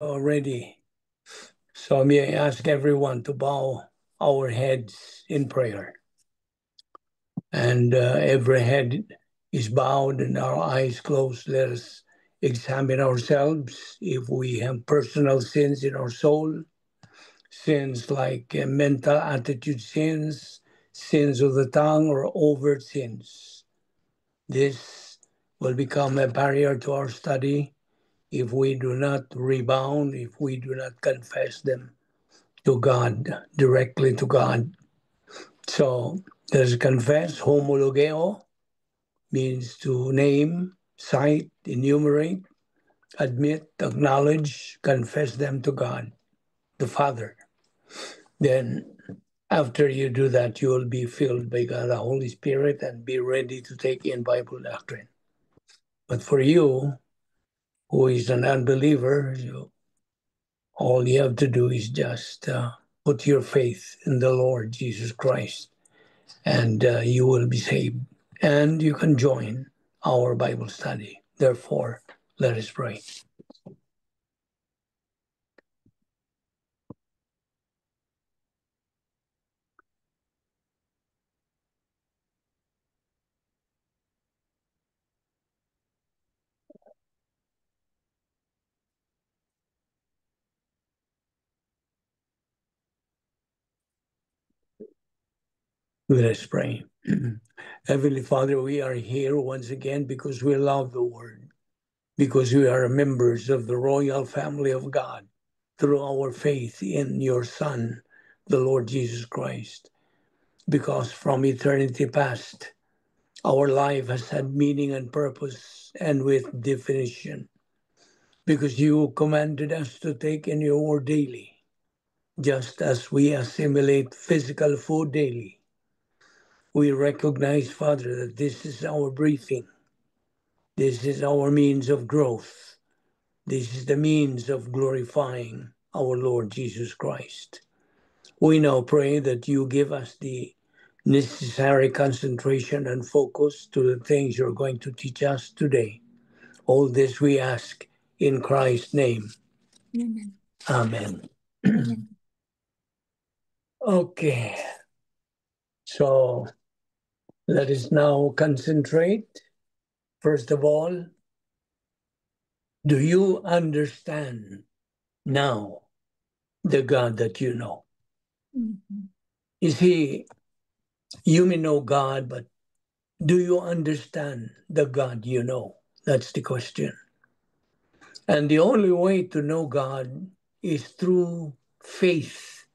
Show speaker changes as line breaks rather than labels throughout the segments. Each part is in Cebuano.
Already. So may I ask everyone to bow our heads in prayer. And every head is bowed and our eyes closed. Let us examine ourselves if we have personal sins in our soul, sins like mental attitude sins, sins of the tongue, or overt sins. This will become a barrier to our study if we do not rebound, if we do not confess them to God, directly to God. So there's confess, homologeo, means to name, cite, enumerate, admit, acknowledge, confess them to God, the Father. Then after you do that, you will be filled by God, the Holy Spirit, and be ready to take in Bible doctrine. But for you, who is an unbeliever, all you have to do is just put your faith in the Lord Jesus Christ, and you will be saved. And you can join our Bible study. Therefore, let us pray. Let us pray. Heavenly Father, we are here once again because we love the Word, because we are members of the royal family of God through our faith in your Son, the Lord Jesus Christ. Because from eternity past, our life has had meaning and purpose and with definition. Because you commanded us to take in your word daily, just as we assimilate physical food daily. We recognize, Father, that this is our briefing. This is our means of growth. This is the means of glorifying our Lord Jesus Christ. We now pray that you give us the necessary concentration and focus to the things you're going to teach us today. All this we ask in Christ's name.
Amen.
Amen.
Amen.
Okay. So let us now concentrate. First of all, do you understand now the God that you know? You see, you may know God, but do you understand the God you know? That's the question. And the only way to know God is through faith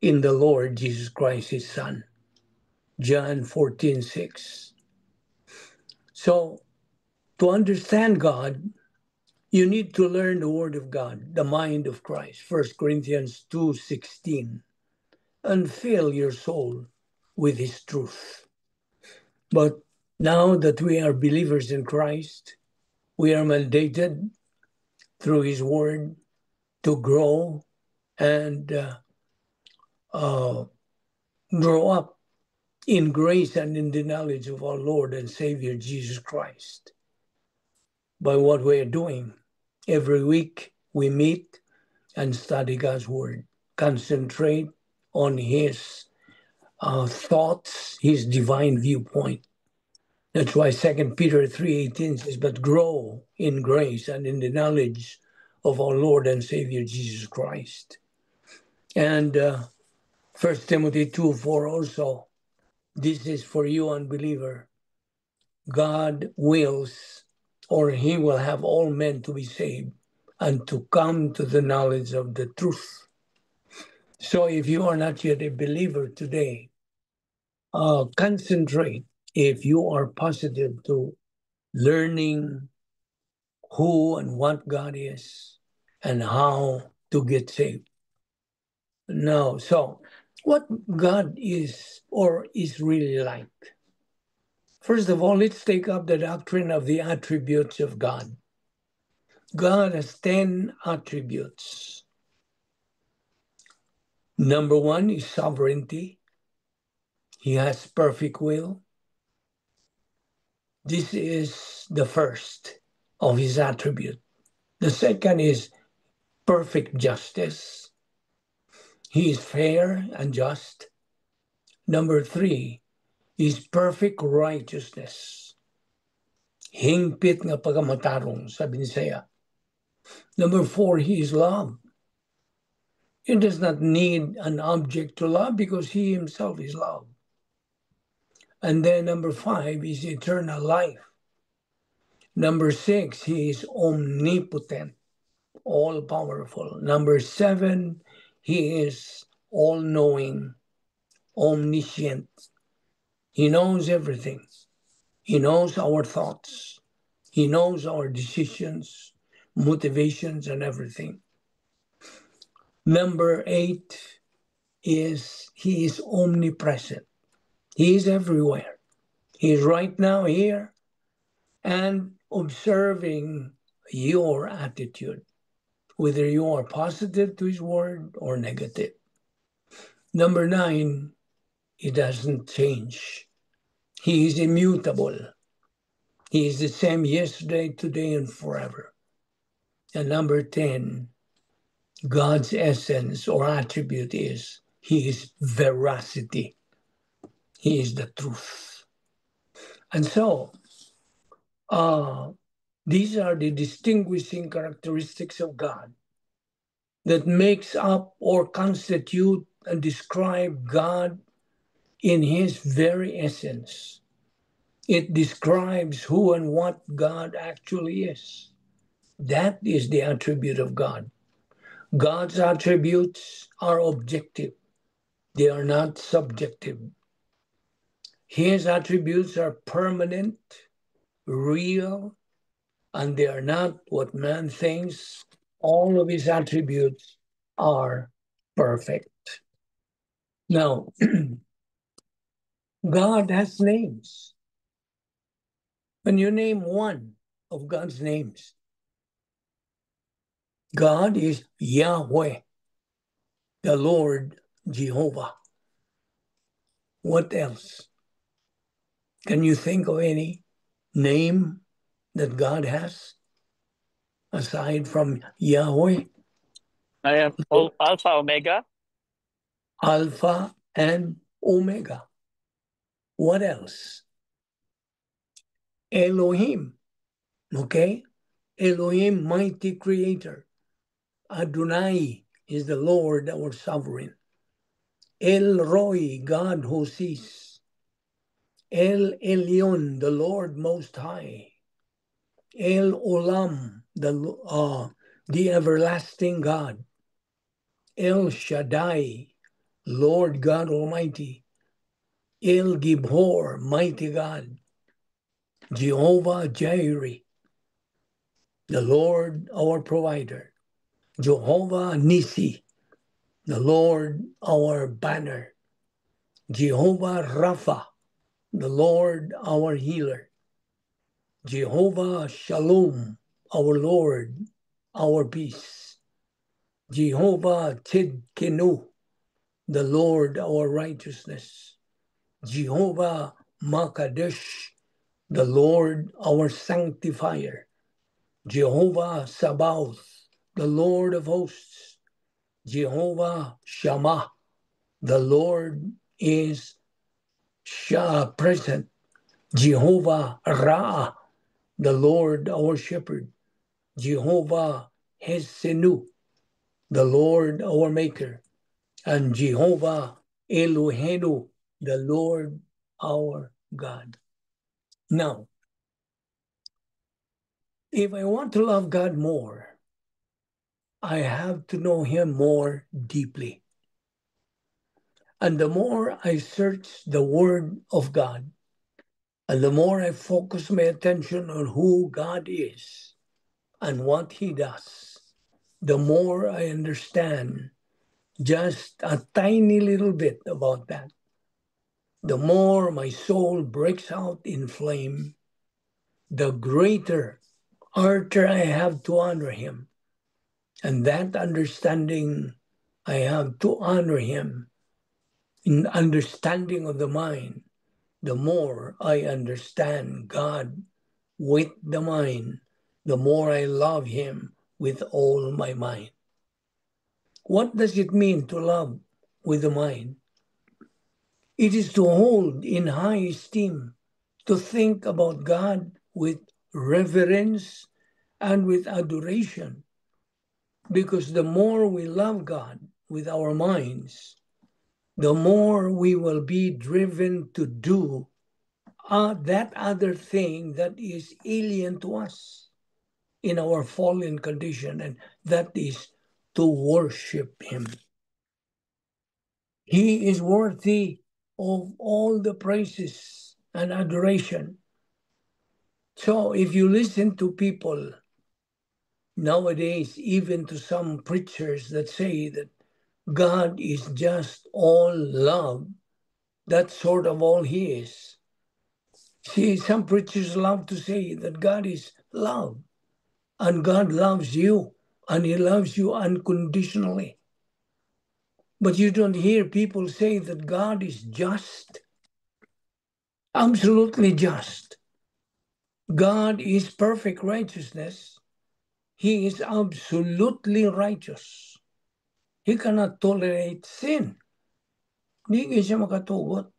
in the Lord Jesus Christ, his Son. John 14:6. So, to understand God, you need to learn the Word of God, the mind of Christ, 1 Corinthians 2:16, and fill your soul with his truth. But now that we are believers in Christ, we are mandated through his Word to grow and grow up in grace and in the knowledge of our Lord and Savior, Jesus Christ. By what we are doing, every week we meet and study God's Word, concentrate on his thoughts, his divine viewpoint. That's why 2 Peter 3:18 says, but grow in grace and in the knowledge of our Lord and Savior, Jesus Christ. And 1 Timothy 2:4 also, this is for you, unbeliever. God wills, or he will have all men to be saved and to come to the knowledge of the truth. So if you are not yet a believer today, concentrate if you are positive to learning who and what God is and how to get saved. What God is or is really like. First of all, let's take up the doctrine of the attributes of God. God has 10 attributes. Number 1 is sovereignty. He has perfect will. This is the first of his attribute. The second is Perfect justice. He is fair and just. Number three is perfect righteousness. Hingpit nga pagkamatarong sa Binisaya. Number four, He is love. He does not need an object to love because He Himself is love. And then number five is eternal life. Number six, He is omnipotent, all powerful. Number seven, He is all knowing, omniscient. He knows everything. He knows our thoughts. He knows our decisions, motivations, and everything. Number eight is He is omnipresent. He is everywhere. He is right now here and observing your attitude, whether you are positive to His word or negative. Number nine, He doesn't change. He is immutable. He is the same yesterday, today, and forever. And number 10, God's essence or attribute is He is veracity. He is the truth. And so, these are the distinguishing characteristics of God that makes up or constitute and describe God in His very essence. It describes who and what God actually is. That is the attribute of God. God's attributes are objective. They are not subjective. His attributes are permanent, real, and they are not what man thinks. All of His attributes are perfect. Now, God has names. Can you name one of God's names? God is Yahweh, the Lord Jehovah. What else? Can you think of any name that God has aside from Yahweh?
I am Alpha Omega.
Alpha and Omega. What else? Elohim. Okay? Elohim, mighty creator. Adonai is the Lord, our sovereign. El Roi, God who sees. El Elyon, the Lord Most High. El Olam, the everlasting God. El Shaddai, Lord God Almighty. El Gibor, mighty God. Jehovah Jireh, the Lord our provider. Jehovah Nisi, the Lord our banner. Jehovah Rapha, the Lord our healer. Jehovah Shalom, our Lord, our peace. Jehovah Tsidkenu, the Lord our righteousness. Jehovah Makadesh, the Lord our sanctifier. Jehovah Sabaoth, the Lord of hosts. Jehovah Shammah, the Lord is present. Jehovah Ra'ah, the Lord our shepherd. Jehovah Hesenu, the Lord our maker. And Jehovah Elohenu, the Lord our God. Now, if I want to love God more, I have to know Him more deeply. And the more I search the Word of God, and the more I focus my attention on who God is and what He does, the more I understand just a tiny little bit about that. The more my soul breaks out in flame, the greater ardor I have to honor Him. And that understanding I have to honor Him, in understanding of the mind, the more I understand God with the mind, the more I love Him with all my mind. What does it mean to love with the mind? It is to hold in high esteem, to think about God with reverence and with adoration. Because the more we love God with our minds, the more we will be driven to do that other thing that is alien to us in our fallen condition, and that is to worship Him. He is worthy of all the praises and adoration. So if you listen to people nowadays, even to some preachers that say that God is just all love, that's sort of all He is. See, some preachers love to say that God is love and God loves you and He loves you unconditionally. But you don't hear people say that God is just, absolutely just. God is perfect righteousness. He is absolutely righteous. He cannot tolerate sin. Hindi siya makatugot.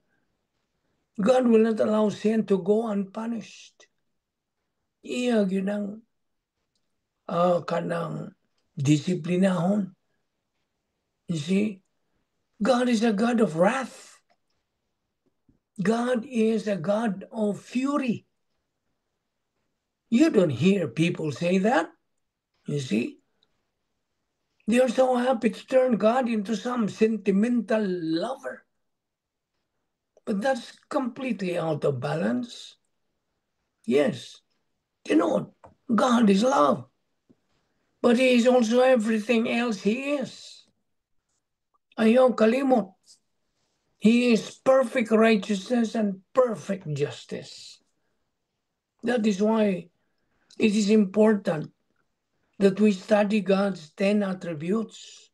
God will not allow sin to go unpunished. Iya gyud ang kanang disiplinahon. You see, God is a God of wrath. God is a God of fury. You don't hear people say that. You see? They are so happy to turn God into some sentimental lover. But that's completely out of balance. Yes. God is love. But He is also everything else He is. Ayaw kalimot. He is perfect righteousness and perfect justice. That is why it is important that we study God's 10 attributes.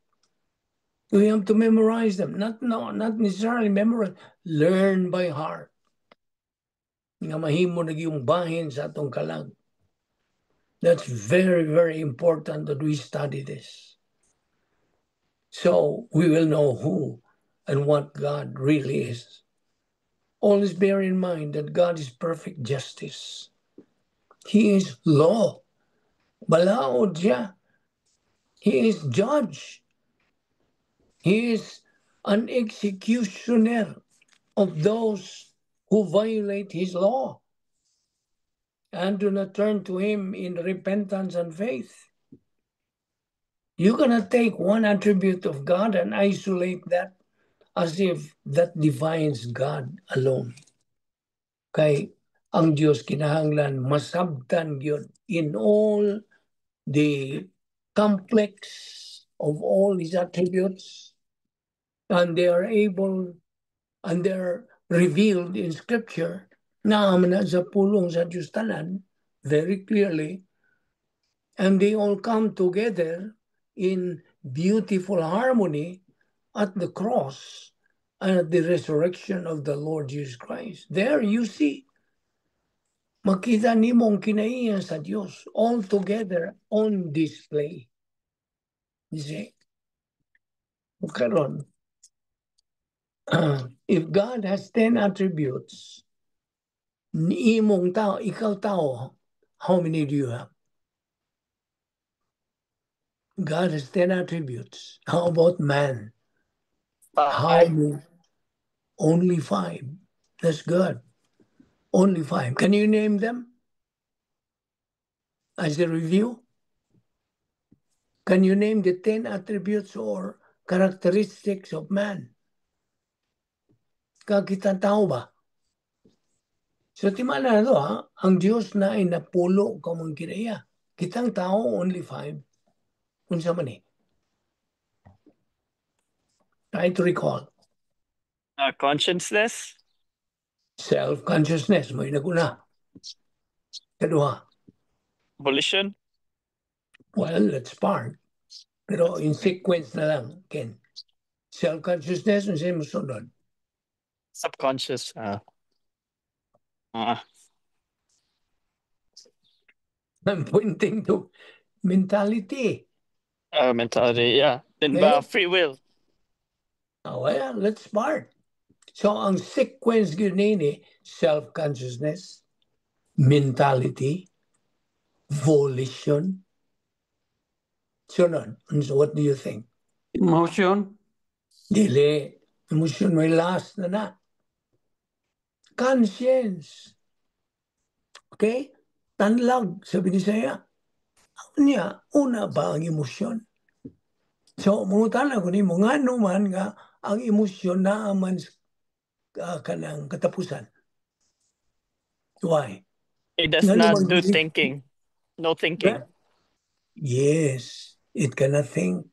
We have to memorize them. Not, no, not necessarily memorize. Learn by heart. Nga mahimo na yung bahin sa atong kalag. That's very, very important that we study this. So we will know who and what God really is. Always bear in mind that God is perfect justice. He is law. Balaod siya. He is judge. He is an executioner of those who violate his law and do not turn to him in repentance and faith. You cannot take one attribute of God and isolate that as if that defines God alone. Kay ang Diyos kinahanglan masabtan gyud in all the complex of all His attributes, and they are able and they're revealed in Scripture naa man na sa pulong sa Diyos tanan very clearly, and they all come together in beautiful harmony at the cross and at the resurrection of the Lord Jesus Christ. There you see, makita nimo ang kinaiya sa Dios all together on display. You see? Karon, if God has 10 attributes, imong tao, ikaw tao, how many do you have? God has 10 attributes. How about man? How
Five.
Many? Only five. That's good. Only five. Can you name them as a review? Can you name the 10 attributes or characteristics of man? Kakita tao ba? So timala na to ha, ang Diyos naay napulo ka mga kinaiya. Kitang tao, only five. Unsa man eh? Try to recall.
Consciousness.
Self-consciousness, mao'y naguna. Kaduha.
Volition.
Well, that's part. Pero in sequence na lang, Ken. Self-consciousness, unsa mo sunod?
Subconscious.
I'm pointing to mentality.
Mentality, yeah. Then
Okay?
free will.
Oh, well, let's start. So, ang sequence gyud nini, self-consciousness, mentality, volition. Sunod, so what do you think?
Emotion.
Dili, emotion may last na na. Conscience. Okay? Tanlag, sabi ni saya. Niya, una ba ang emosyon? So, mangutana ko nimo, ngano man nga ang emosyon naa man kanang katapusan? Why?
It does
Ngano
not
man
do thinking. No thinking.
Yes, it cannot think.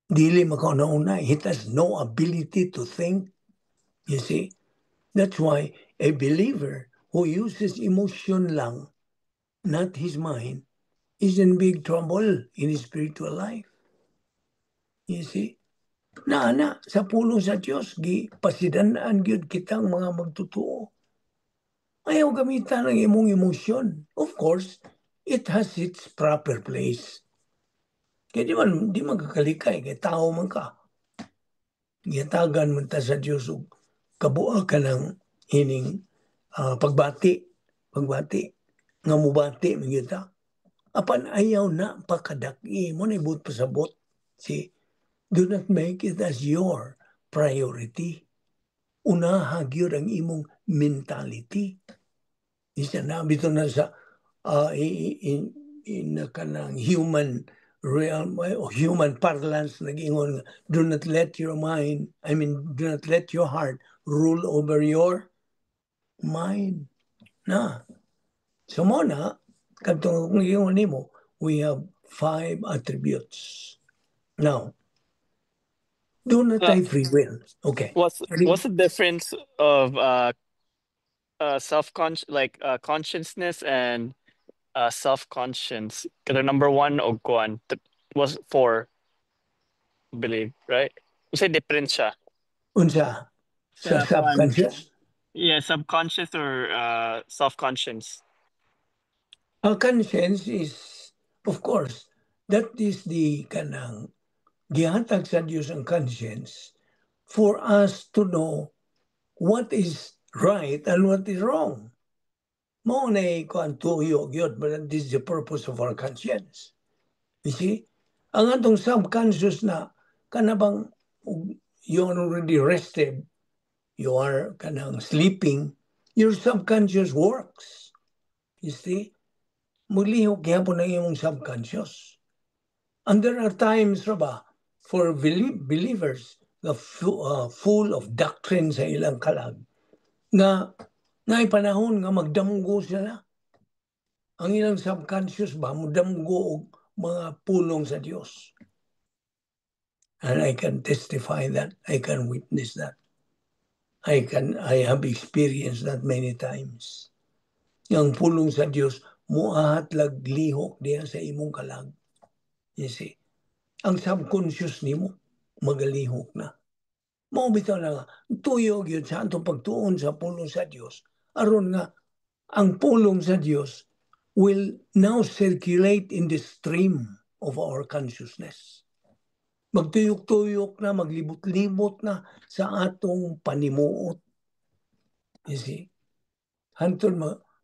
Dili makauna-una. It has no ability to think. You see? That's why a believer who uses emotion lang, not his mind, is in big trouble in his spiritual life. You see? Na na sa pulong sa Dios gi pasidan-an gyud kitang mga magtutuo. Ayaw gamitan ang imong emosyon. Of course, it has its proper place. Kaya di man kakalikay, kay tao man ka. Gihatagan man ta sa Dios og kabuak ka ng ining pagbati, pagbati, nga mubati man gyud ta. Apan ayaw na pakadaki mo na ibut pasabot. See, do not make it as your priority. Unaha gyud ang imong mentality. Isa na bito na sa in kanang human realm o human parlance, nag-ingon, do not let your mind, I mean, do not let your heart rule over your mind na. So mo na kadtong kung ingon nimo, we have five attributes. Now, do not have free will. Okay.
What's the difference of self like consciousness and self-conscience? Kasi number one o kuan was four, I believe, right? Unsay difference siya?
Unsa sa
Sa kuan.
subconscious?
Yeah, subconscious or self-conscience.
Ang conscience is, of course, that is the kanang gihatag sa Dios ang conscience for us to know what is right and what is wrong. Mao na kuan tuyo gyud, but this is the purpose of our conscience. You see? Ang atong subconscious na kana bang you are already rested, you are kanang sleeping, your subconscious works. You see? Muglihok gyapon ang imong subconscious. And there are times, ba, for believers, the full of doctrine sa ilang kalag, nga naay panahon nga magdamgo sila. Ang ilang subconscious ba, mudamgo og mga pulong sa Dios. And I can testify that, I can witness that. I have experienced that many times. Ang pulong sa Dios, muahat lag lihok diya sa imong kalag. You see? Ang subconscious nimo, magalihok na. Mao bitaw na nga, tuyo gyud sa atong pagtuon sa pulong sa Dios. Aron nga, ang pulong sa Dios will now circulate in the stream of our consciousness. Magtuyok-tuyok na, maglibot-libot na sa atong panimuot. You see? Hantod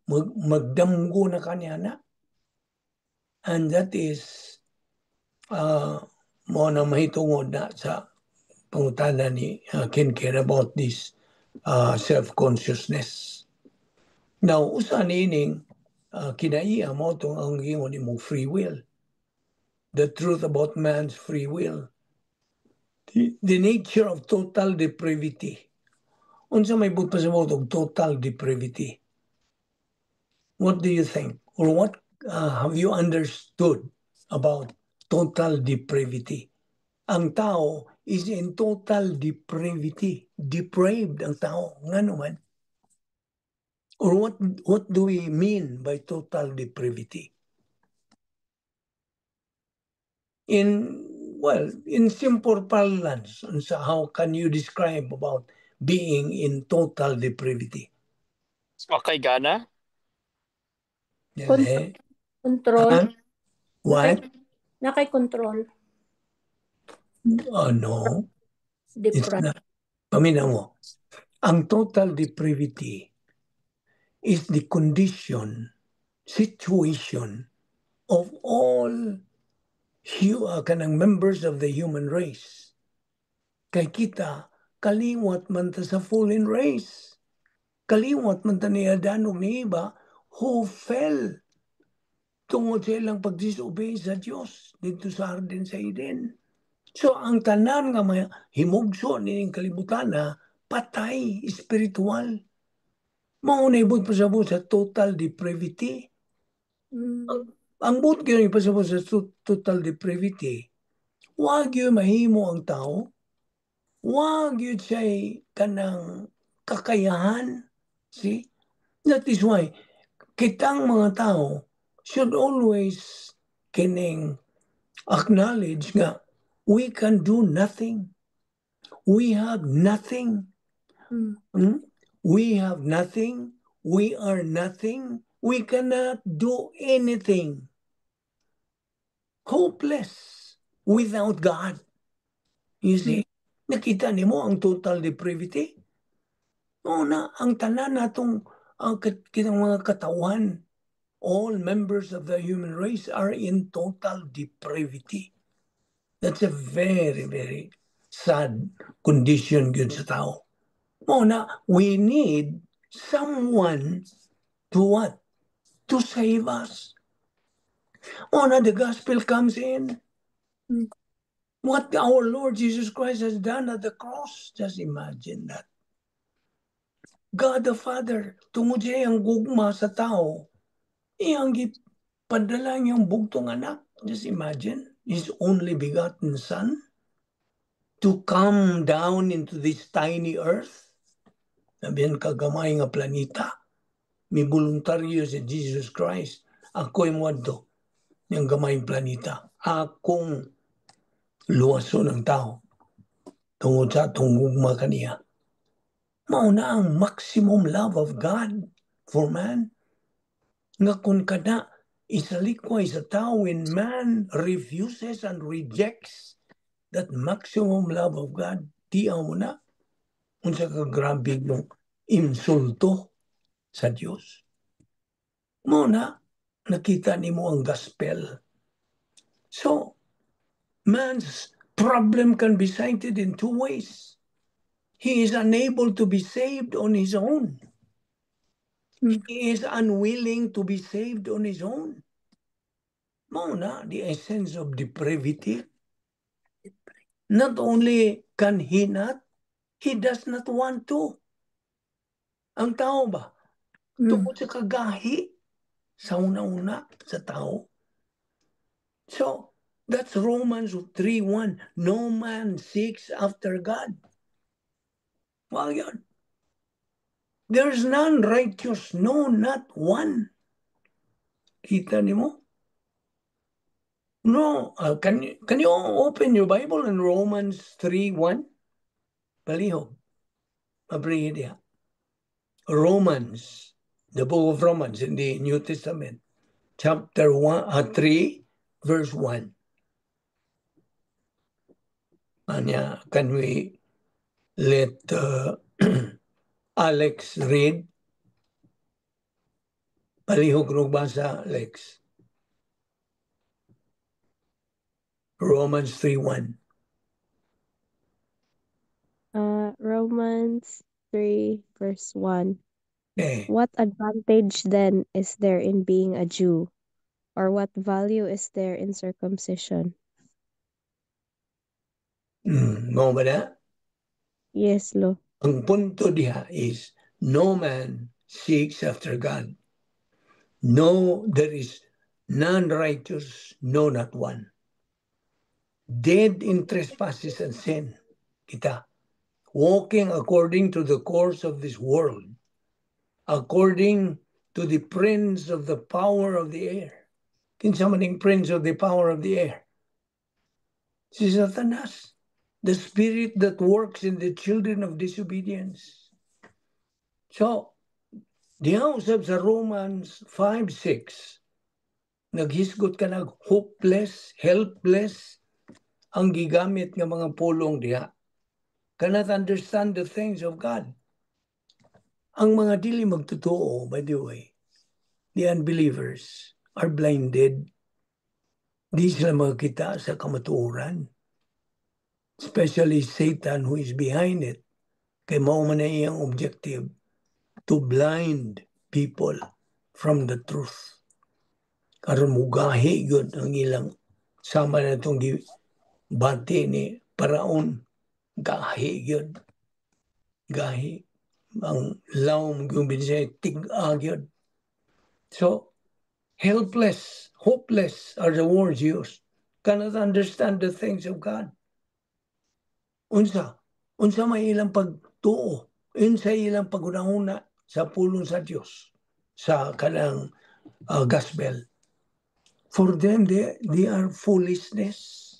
magdamgo na kanya na. And that is mo na mahitungod na sa pangutana ni Ken Ken about this self-consciousness. Now, usa niining kinaiya mo itong ang ingon imong free will. The truth about man's free will. The nature of total depravity. Unsa may buot pasabot og total depravity? What do you think? Or what have you understood about total depravity? Ang tao is in total depravity. Depraved ang tao. Ngano man? Or what do we mean by total depravity? In simple parlance, unsa, how can you describe about being in total depravity?
Okay, gana?
Yan eh.
Control.
Huh? What?
Naa kay control.
No, it's
Deprived.
Not. Paminaw mo. Ang total depravity is the condition, situation of all kanang members of the human race. Kay kita, kaliwat man ta sa fallen race. Kaliwat man ta ni Adan ug ni Eva who fell tungod sa ilang pag-disobey sa Dios didto sa Hardin sa Eden. So ang tanan nga mga himugso nining kalibutan na patay espiritual. Mao na ibot pasabot sa total depravity. Ang buot gyud ipasabot sa total depravity, wa gyud mahimo ang tao, wa gyud siya kanang kakayahan. See? That is why kitang mga tao should always kining acknowledge nga we can do nothing. We have nothing. We have nothing. We are nothing. We cannot do anything. Hopeless without God. You see? Nakita nimo ang total depravity? Oo na, ang tanan natong ang kitang mga katawan, all members of the human race are in total depravity. That's a very, very sad condition gyud sa tao. Mao na, we need someone to what? To save us. Mao na, the gospel comes in. What our Lord Jesus Christ has done at the cross. Just imagine that. God the Father, tungod sa iyang gugma sa tao, iyang gipadala niyang bugtong anak. Just imagine, His only begotten Son, to come down into this tiny earth. Nabiyan kagamay nga planeta. Mi voluntaryo si Jesus Christ. Ako'y muadto niyang gamayng planeta. Akong luwason ang tao. Tungod sa atong gugma kaniya. Mao na ang maximum love of God for man. Nga kung kada isalikway sa tao, when man refuses and rejects that maximum love of God, tiyaw mo na unsa ka grabe yung insulto sa Dios. Mao na nakita nimo ang gospel. So, man's problem can be cited in two ways. He is unable to be saved on his own. He is unwilling to be saved on his own. Mao na the essence of depravity. Not only can he not, he does not want to. Ang tao ba? Tungod sa kagahi sa una-una sa tao. So, that's Romans 3:1. No man seeks after God. Well, yun. There's none righteous, no, not one. Kita nimo? No, can you open your Bible in Romans 3:1? Palihog. Mabrihi diha. Romans, the book of Romans in the New Testament, chapter 1, 3, verse 1. Anya, can we let Alex read? Palihog og basa, Alex. Romans 3:1.
Romans 3, verse 1.
Eh,
What advantage then is there in being a Jew? Or what value is there in circumcision?
Mao ba na?
Yes, Lo.
Ang punto diha is no man seeks after God. No, there is none righteous, no, not one. Dead in trespasses and sin, kita. Walking according to the course of this world, according to the prince of the power of the air. Kinsa man ning prince of the power of the air? Si Satanas, the spirit that works in the children of disobedience. So, diha usab sa Romans 5:6, Naghisgot ka nag hopeless, helpless, ang gigamit nga mga pulong diha. Cannot understand the things of God. Ang mga dili magtotoo, by the way, the unbelievers are blinded. Di sila makakita sa kamatuoran. Especially Satan, who is behind it. Kay mao man na iyang objective to blind people from the truth. Karon mugahi gyud ang ilang sama na itong bati ni Paraon. Gahi gyud. Gahi. Ang lawom yung binisaya, tig-a gyud. So, helpless, hopeless are the words used. Cannot understand the things of God. Unsa? Unsa may ilang pagtuo? Unsa ilang paghunahuna sa pulong sa Dios sa kanang gospel? For them, they are foolishness.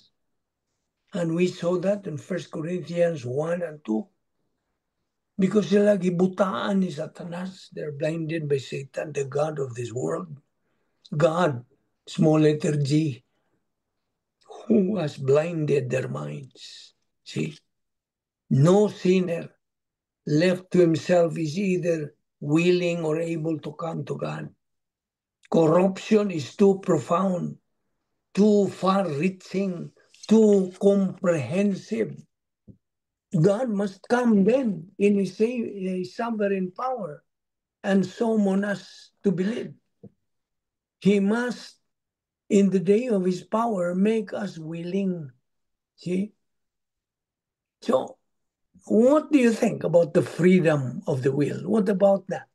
And we saw that in 1 Corinthians 1 and 2. Because sila gibutaan ni Satanas. They're blinded by Satan, the god of this world. God, small letter G, who has blinded their minds. See? No sinner left to himself is either willing or able to come to God. Corruption is too profound, too far-reaching, too comprehensive. God must come then in his sovereign power and summon us to believe. He must, in the day of his power, make us willing. See? So, what do you think about the freedom of the will? What about that?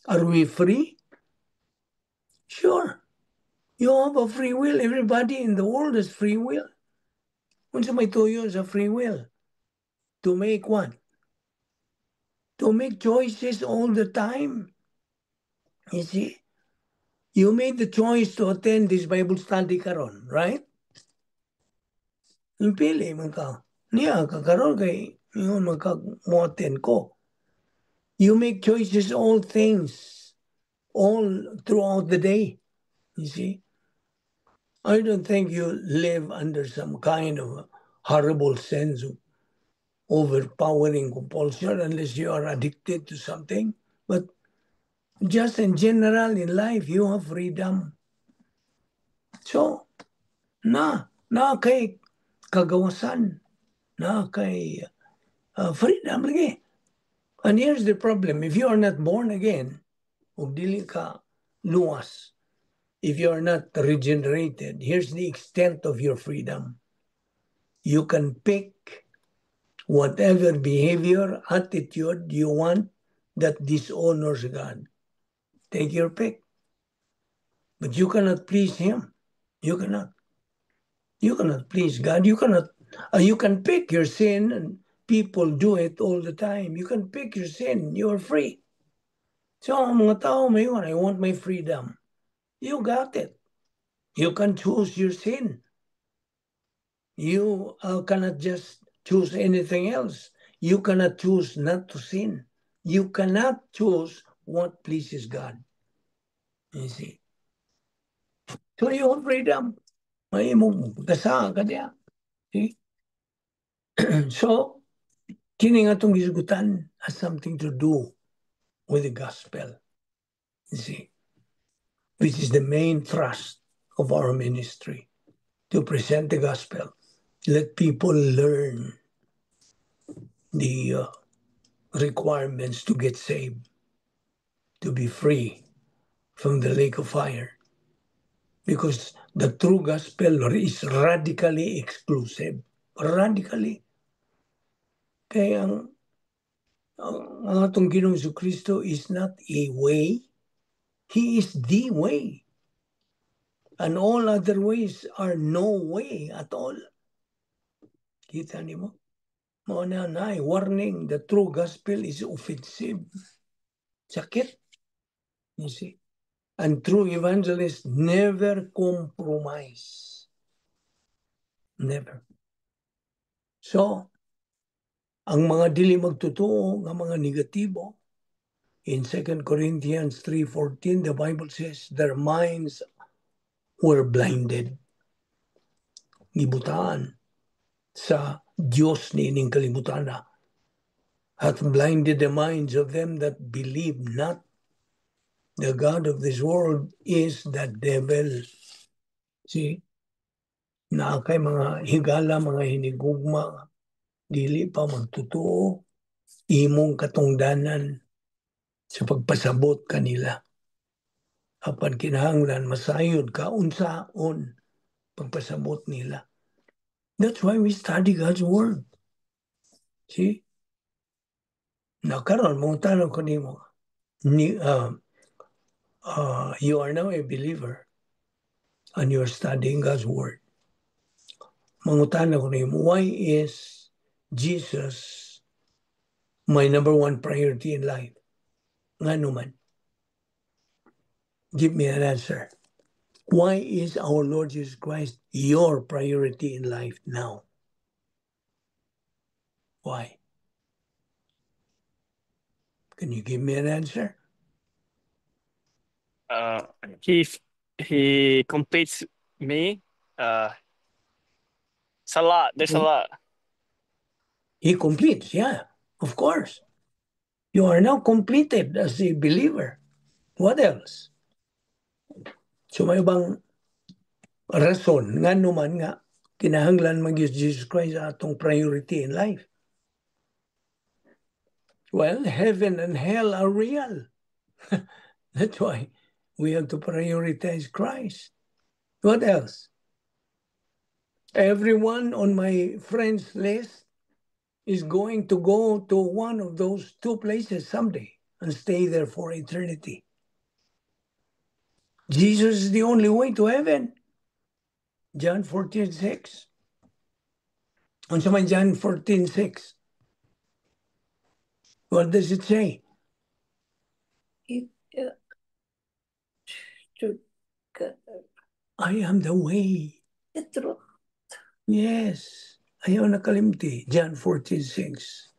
Are we free? Sure. You have a free will. Everybody in the world has free will. Unsa may tuyo sa free will? To make what? To make choices all the time. You see? You made the choice to attend this Bible study karon, right? Pili man ka. Niya ka karon kay ingon man ka mo attend ko. You make choices, all things, all throughout the day. You see? I don't think you live under some kind of horrible sense of overpowering compulsion unless you are addicted to something. But just in general in life, you have freedom. So, na kay kagawasan, na kay freedom lagi. And here's the problem. If you are not born again, ug dili ka luwas, if you are not regenerated, here's the extent of your freedom. You can pick whatever behavior, attitude you want that dishonors God. Take your pick. But you cannot please Him. You cannot. You cannot please God. You cannot. You can pick your sin, and people do it all the time. You can pick your sin. You are free. So, ang mga tao may, "I want my freedom." You got it. You can choose your sin. You cannot just choose anything else. You cannot choose not to sin. You cannot choose what pleases God. You see? So you have freedom. May imong gasa ka diya. See? So, kini nga atong gisgutan has something to do with the gospel. You see? Which is the main thrust of our ministry, to present the gospel. Let people learn the requirements to get saved, to be free from the lake of fire. Because the true gospel is radically exclusive. Radically. Kaya ang atong Ginoong Kristo is not a way. He is the way. And all other ways are no way at all. Kita nimo? Mao na na warning, the true gospel is offensive. Sakit. You see? And true evangelists never compromise. Never. So, ang mga dili magtotoo nga mga negatibo, in 2 Corinthians 3:14, the Bible says their minds were blinded. Gibutaan sa Diyos niining kalibutan na hath blinded the minds of them that believe not. The God of this world is the devil. See? Naa kay mga higala, mga hinigugma, dili pa magtutuo, imong katungdanan sa pagpasabot kanila. Apan kinahanglan masayod ka unsaon pagpasabot nila. That's why we study God's Word. See? Na karon mangutana ko nimo ni you are now a believer and you're studying God's Word. Mangutana ko nimo, why is Jesus my number one priority in life? Ngano man? Give me an answer. Why is our Lord Jesus Christ your priority in life now? Why? Can you give me an answer?
He completes me. It's a lot. There's a lot.
He completes, yeah, of course. You are now completed as a believer. What else? So may ubang rason ngano man nga kinahanglan mag Jesus Christ atong priority in life. Well, heaven and hell are real. That's why we have to prioritize Christ. What else? Everyone on my friends list is going to go to one of those two places someday and stay there for eternity. Jesus is the only way to heaven. John 14:6. Unsa man John 14:6? What does it say?
To
I am the way.
The truth.
Yes. Ayaw na kalimti. John 14:6.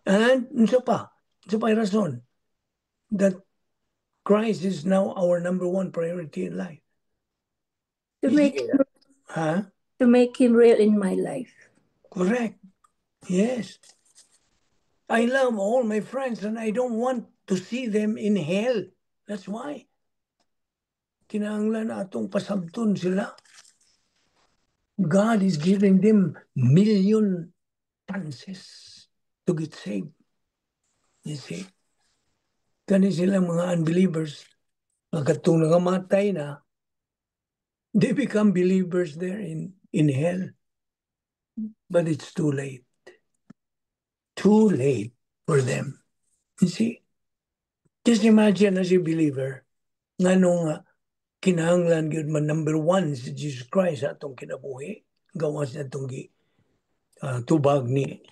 And unsa pa? Unsa pa rason? That Christ is now our number one priority in life.
To make him,
Huh?
to make him real in my life.
Correct. Yes. I love all my friends and I don't want to see them in hell. That's why. Kinahanglan atong pasabton sila. God is giving them million chances to get saved. You see? Kani sila mga unbelievers, katong nakamatay na, they become believers there in hell. But it's too late. Too late for them. You see? Just imagine as a believer, nganong kinahanglan gyud man number one si Jesus Christ atong kinabuhi, gawas na atong gi tubag ni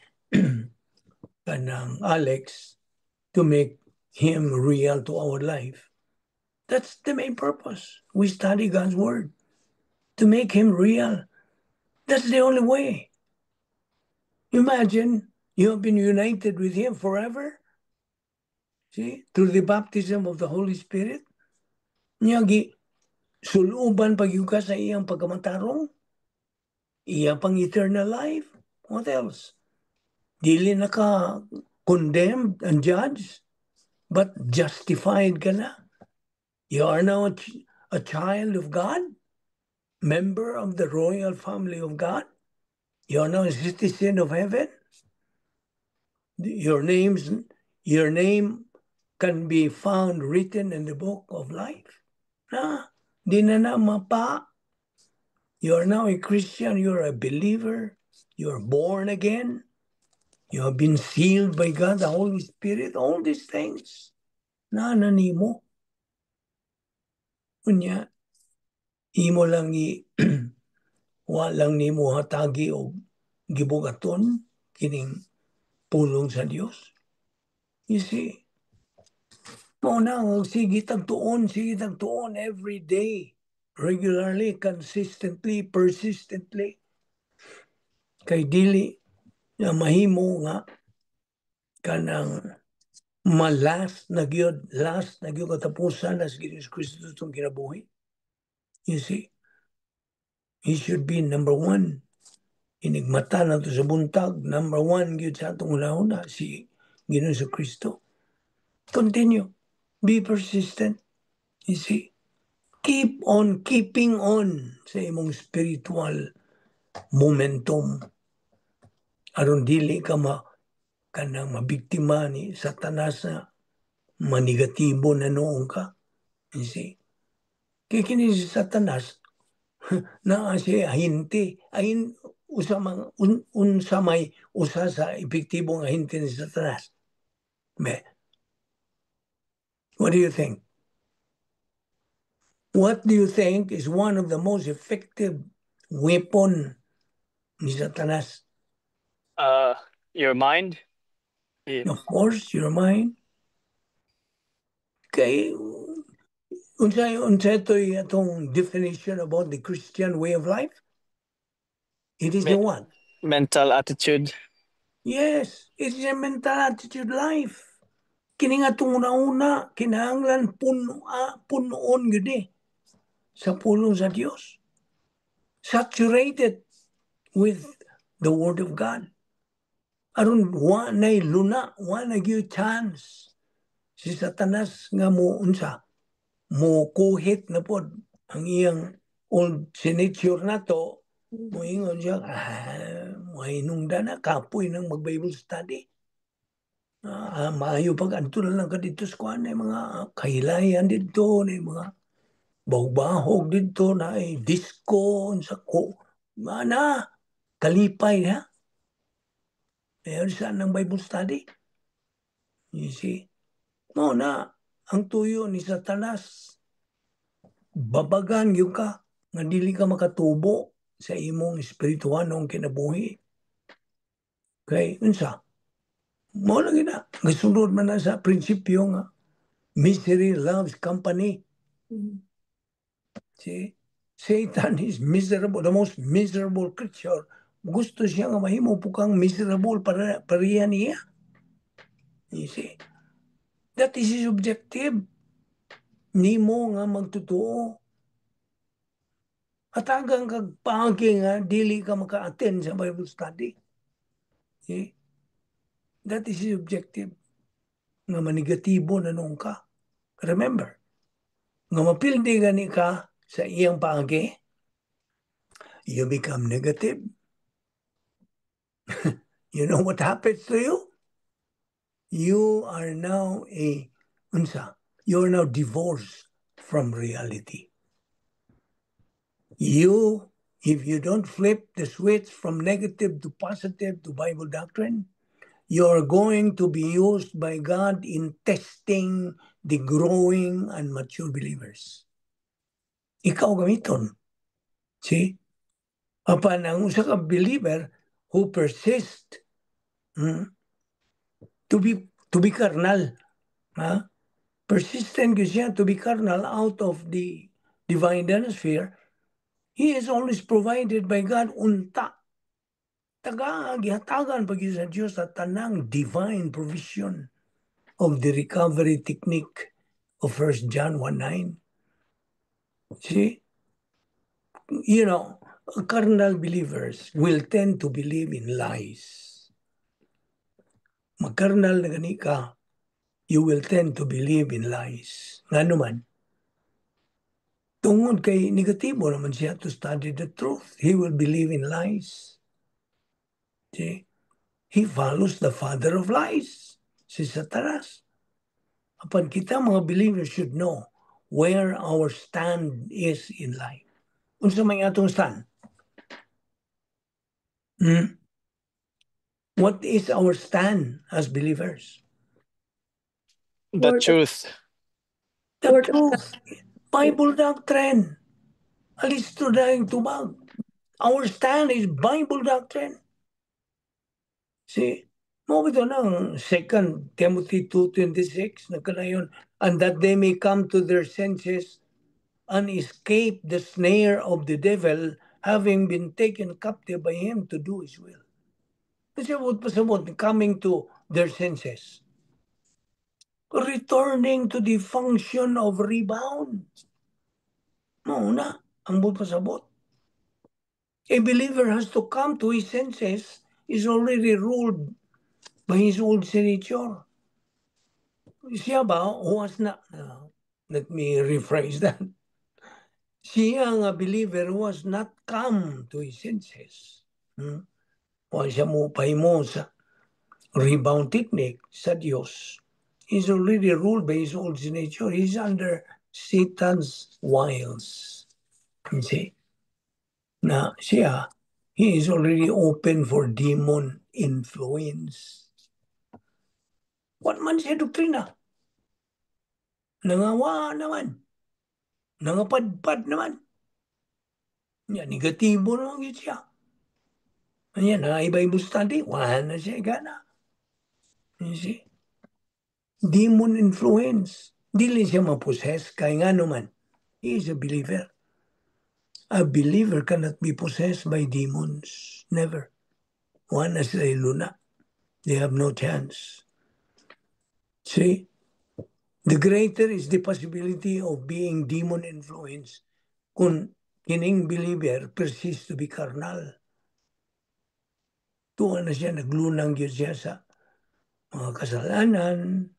kanang Alex to make him real to our life. That's the main purpose. We study God's Word to make him real. That's the only way. Imagine you have been united with him forever. See? Through the baptism of the Holy Spirit. Nya gisuluban pa gyud ka sa iyang pagkamatarong. Iya pang eternal life. What else? Dili na ka condemned and judged, but justified ka na. You are now a child of God, member of the royal family of God. You are now a citizen of heaven. Your name can be found written in the book of life. Na, di na na mapa. You are now a Christian. You are a believer. You are born again. You have been sealed by God, the Holy Spirit. All these things. Na na nimo. Unya, imo lang i wa lang nimo hatagi og gibugaton kining pulong sa Dios. You see, mao na sige tag tuon every day, regularly, consistently, persistently. Kay dili nga mahimo nga kanang ma-last na gyud, last na gyud katapusan na si Jesus Kristo itong kinabuhi. You see? He should be number one. Inig mata nato sa buntag, number one gyud sa atong una si Ginoong Kristo. Continue. Be persistent. You see? Keep on keeping on sa imong spiritual momentum. Aron dili ka ma kanang mabiktima ni Satanas na manegatibo na noon ka. You see? Kaya kini si Satanas naa siya ahente ahin usa mang unsa may usa sa epektibong ahente ni Satanas. Me. What do you think? What do you think is one of the most effective weapon ni Satanas?
Your mind? Yeah.
Of course, your mind. Kay unsa to'y atong definition about the Christian way of life? It is the what?
Mental attitude.
Yes, it is a mental attitude life. Kini nga itong una-una, kinahanglan punoon gyud eh sa pulong sa Dios. Saturated with the Word of God. Aron wa na'y luna, wa na gyud chance si Satanas nga mo unsa, mo kuhit na pod ang iyang old signature na to, moingon siya, "Ah, mahinungdan na, kapoy ng mag-Bible study. Ah, maayo pag adto na lang ka dito sa kuan, mga kahilayan dito, na mga bahog-bahog dito, na ay disco, sa ko, mana, kalipay ha. Meron saan ng Bible study. You see? Mo na, ang tuyo ni Satanas, babagan gyud ka, nga dili ka makatubo sa imong espirituhanong kinabuhi. Kay, unsa? Mo lagi na. Gasunod man na sa prinsipyo nga, misery loves company. See? Satan is miserable, the most miserable creature. Gusto siya nga mahimo po kang miserable para pareha niya. You see? That is his objective. Nimo nga magtotoo. Hatagan kag paagi nga dili ka maka-attend sa Bible study. See? That is his objective. Nga manegatibo na noon ka. Remember, nga mapildi gani ka sa iyang paagi, you become negative. You know what happens to you? You are now a unsa? You are now divorced from reality. You, if you don't flip the switch from negative to positive to Bible doctrine, you are going to be used by God in testing the growing and mature believers. Ikaw gamiton. See? Apan ang usa ka believer who persist to be carnal, ha? Persistent gyud siya to be carnal out of the divine sphere, he is always provided by God unta. Taga gihatagan pag sa Dios sa tanang divine provision of the recovery technique of 1 John 1:9. See? Carnal believers will tend to believe in lies. Magkarnal na gani ka, you will tend to believe in lies. Ngano man? Tungod kay negatibo naman siya to study the truth. He will believe in lies. See? He follows the father of lies, si Satanas. Apan kita mga believers should know where our stand is in life. Unsa may atong stand? Hmm? What is our stand as believers?
The
Word of
truth.
The
Word of
truth. Bible doctrine. Alisto dahil tubag. Our stand is Bible doctrine. See? Mao bitaw nang 2 Timothy 2:26 na kanayon, "And that they may come to their senses and escape the snare of the devil, having been taken captive by him to do his will." Pasabot, pasabot, coming to their senses. Returning to the function of rebound. Mao na. Ang buot pasabot, a believer has to come to his senses, is already ruled by his old nature. Siya ba, who has not, let me rephrase that. Siya nga believer who has not come to his senses. Wa siya mo pahimo sa rebound technique sa Dios. He's already ruled by his old nature. He's under Satan's wiles. You see? Na siya, he is already open for demon influence. What man siya doktrina? Nangawa naman. Nangapadpad naman. Ya, negatibo naman gyud siya. Ayan, na Bible study, wala na siya gana. You see? Demon influence. Dili siya ma-possess kay nga naman. He is a believer. A believer cannot be possessed by demons. Never. Wala na sila luna. They have no chance. See? The greater is the possibility of being demon influenced kung kining believer persists to be carnal. Tuwa na siya, naglunang gyud siya sa mga kasalanan,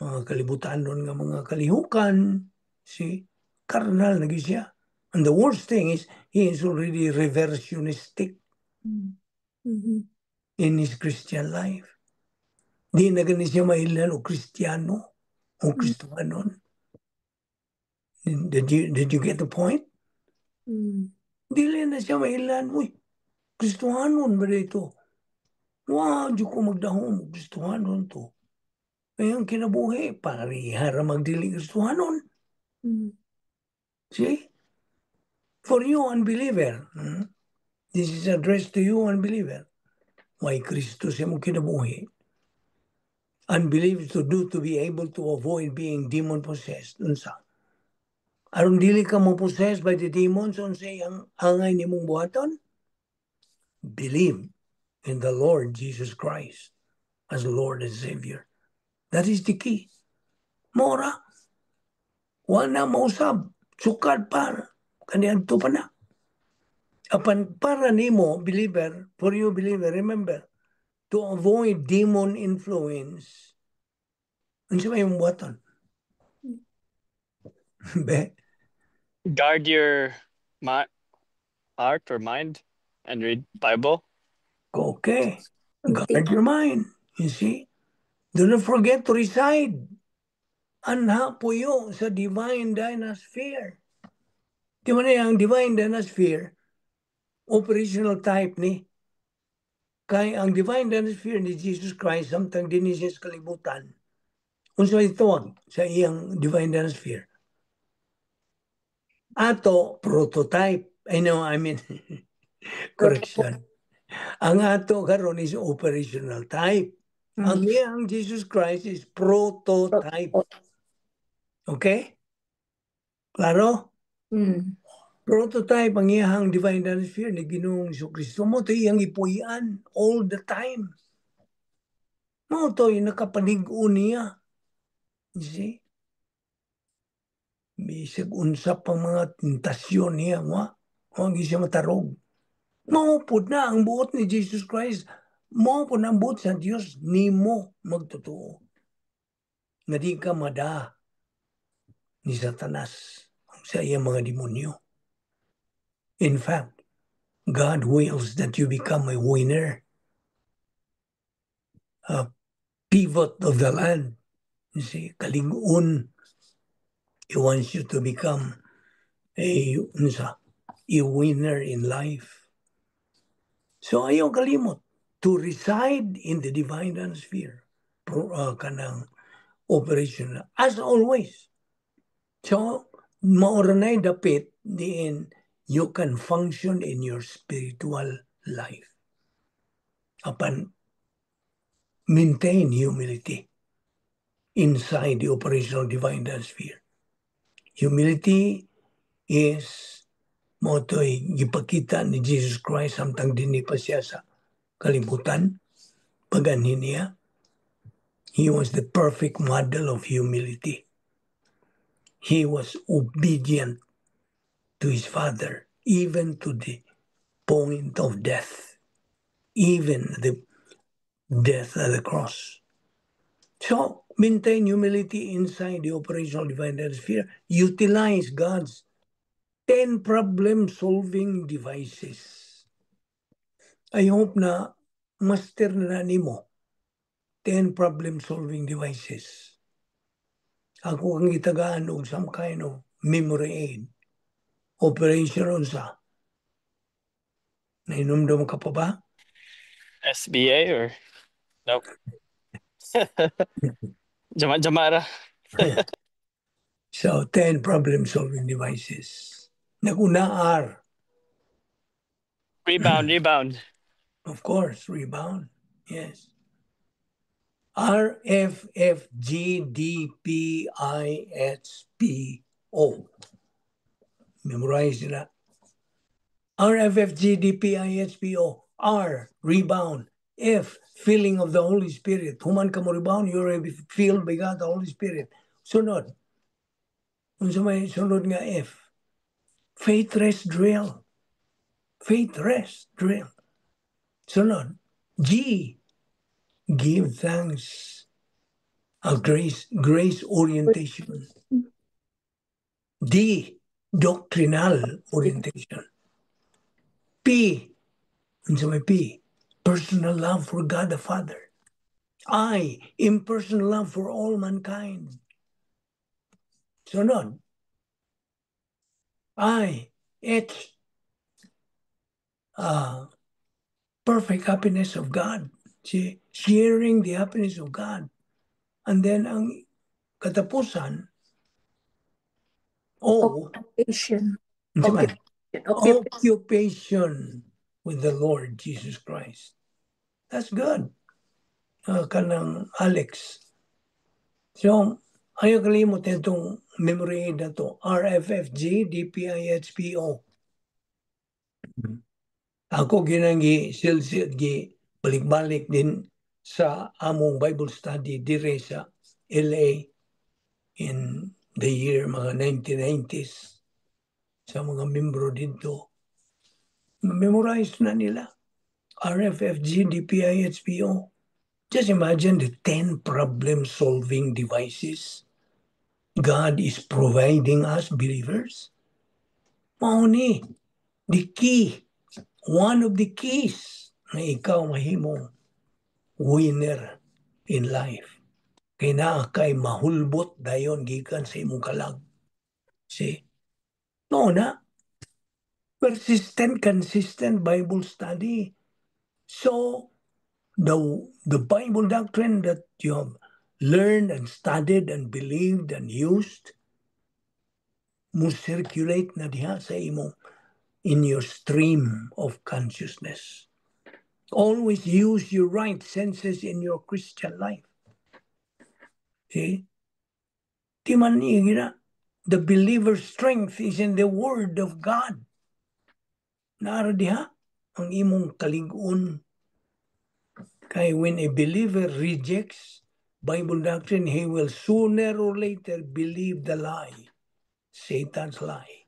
mga kalibutanon nga mga kalihukan. See? Carnal na gyud siya. And the worst thing is, he is already reversionistic in his Christian life. Di na gani siya mailhan o Kristiyano o Kristohanon. Did you get the point?
Mm.
Dili na siya mailhan. Uy, Kristohanon ba dito? Wa, di ko magdahom. Kristohanon to. Kaya ang kinabuhi, pareha ra magdili Kristohanon. See? For you, unbeliever, This is addressed to you, unbeliever. Why Kristo sa imong kinabuhi? Unbelief to do to be able to avoid being demon possessed. Unsa? Aron dili ka mo possessed by the demons, unsay ang angay nimong buhaton? Believe in the Lord Jesus Christ as Lord and Savior. That is the key. Mora, wala mausab, sukad pa, kaniadto pa na. Apan para nimo, believer, for you believer, remember, to avoid demon influence, unsa may imong buhaton? Be?
Guard your heart or mind and read Bible.
Okay. Guard your mind. You see? Do not forget to reside. Anha puyo sa divine dynasphere. Di ba na ang divine dynasphere, operational type ni. Kay ang divine dynasphere ni Jesus Christ samtang dinhi siya sa kalibutan. Unsa tawag sa iyang divine dynasphere? Ato prototype. I know, I mean, correction. Ang ato karon is operational type. Ang iyang Jesus Christ is prototype. Okay? Klaro?
Mm.
Prototype ang iyang divine dynasphere ni Ginoong Kristo. Mao to iyang ipuy-an all the time. Mao to yung nakapalig-on niya. You see? Bisag unsa pang mga tentasyon niya, wa? Wa siya matarog. Mao pod na ang buot ni Jesus Christ. Mao pod na ang buot sa Dios nimo magtotoo. Nga di ka mada ni Satanas sa iyang mga demonyo. In fact, God wills that you become a winner, a pivot of the land. You see, kalig-on. He wants you to become unsa, a winner in life. So ayaw kalimot to reside in the divine sphere, pro, kanang operation as always. So mao ra na'y dapit diin you can function in your spiritual life. Apan maintain humility inside the operational divine sphere. Humility is mao to'y gipakita ni Jesus Christ samtang dinhi pa siya sa kalibutan. Paganhi niya, he was the perfect model of humility. He was obedient. To his Father, even to the point of death, even the death at the cross. So, maintain humility inside the operational divine sphere. Utilize God's 10 problem-solving devices. I hope na master na nimo 10 problem-solving devices. Ako ang gitagaan og some kind of memory aid. Operation unsa? Nahinumdum ka pa ba?
SBA or nope. Jama Jamara.
So, 10 problem-solving devices. Nag-una, R.
Rebound, rebound.
Of course, rebound. Yes. R F F G D P I S P O. Memorize nila. R F F G D P I S P O. R, rebound. F, filling of the Holy Spirit. Human ka mo rebound, you're already filled by God, the Holy Spirit. Sunod. Unsa may sunod nga F? Faith rest drill. Faith rest drill. Sunod. G, give thanks. A grace orientation. D, doctrinal orientation. P, unsa may P? Personal love for God the Father. I, impersonal love for all mankind. Sunod. I, H, perfect happiness of God. See, sharing the happiness of God. And then ang katapusan, O,
Occupation.
Unsa man?
Occupation. Occupation.
Occupation with the Lord Jesus Christ. That's good. Kanang Alex. So, ayaw kalimot itong memory aid na to. RFFG DPIHPO. Ako ginang gi silsil gi balik-balik din sa among Bible study dire sa LA in the year mga 1990s sa mga membro dito. Memorize na nila. RFFG DPIHPO. Just imagine the 10 problem-solving devices God is providing us believers. Mao ni, the key, one of the keys na ikaw mahimong winner in life. Kay naa kay mahulbot dayon gikan sa imong kalag. See? No na. Persistent, consistent Bible study. So, the Bible doctrine that you have learned and studied and believed and used mo circulate na diha sa imong in your stream of consciousness. Always use your right senses in your Christian life. See? Di man na. The believer's strength is in the Word of God. Nara diha ang imong kalig-on. Kay when a believer rejects Bible doctrine, he will sooner or later believe the lie, Satan's lie.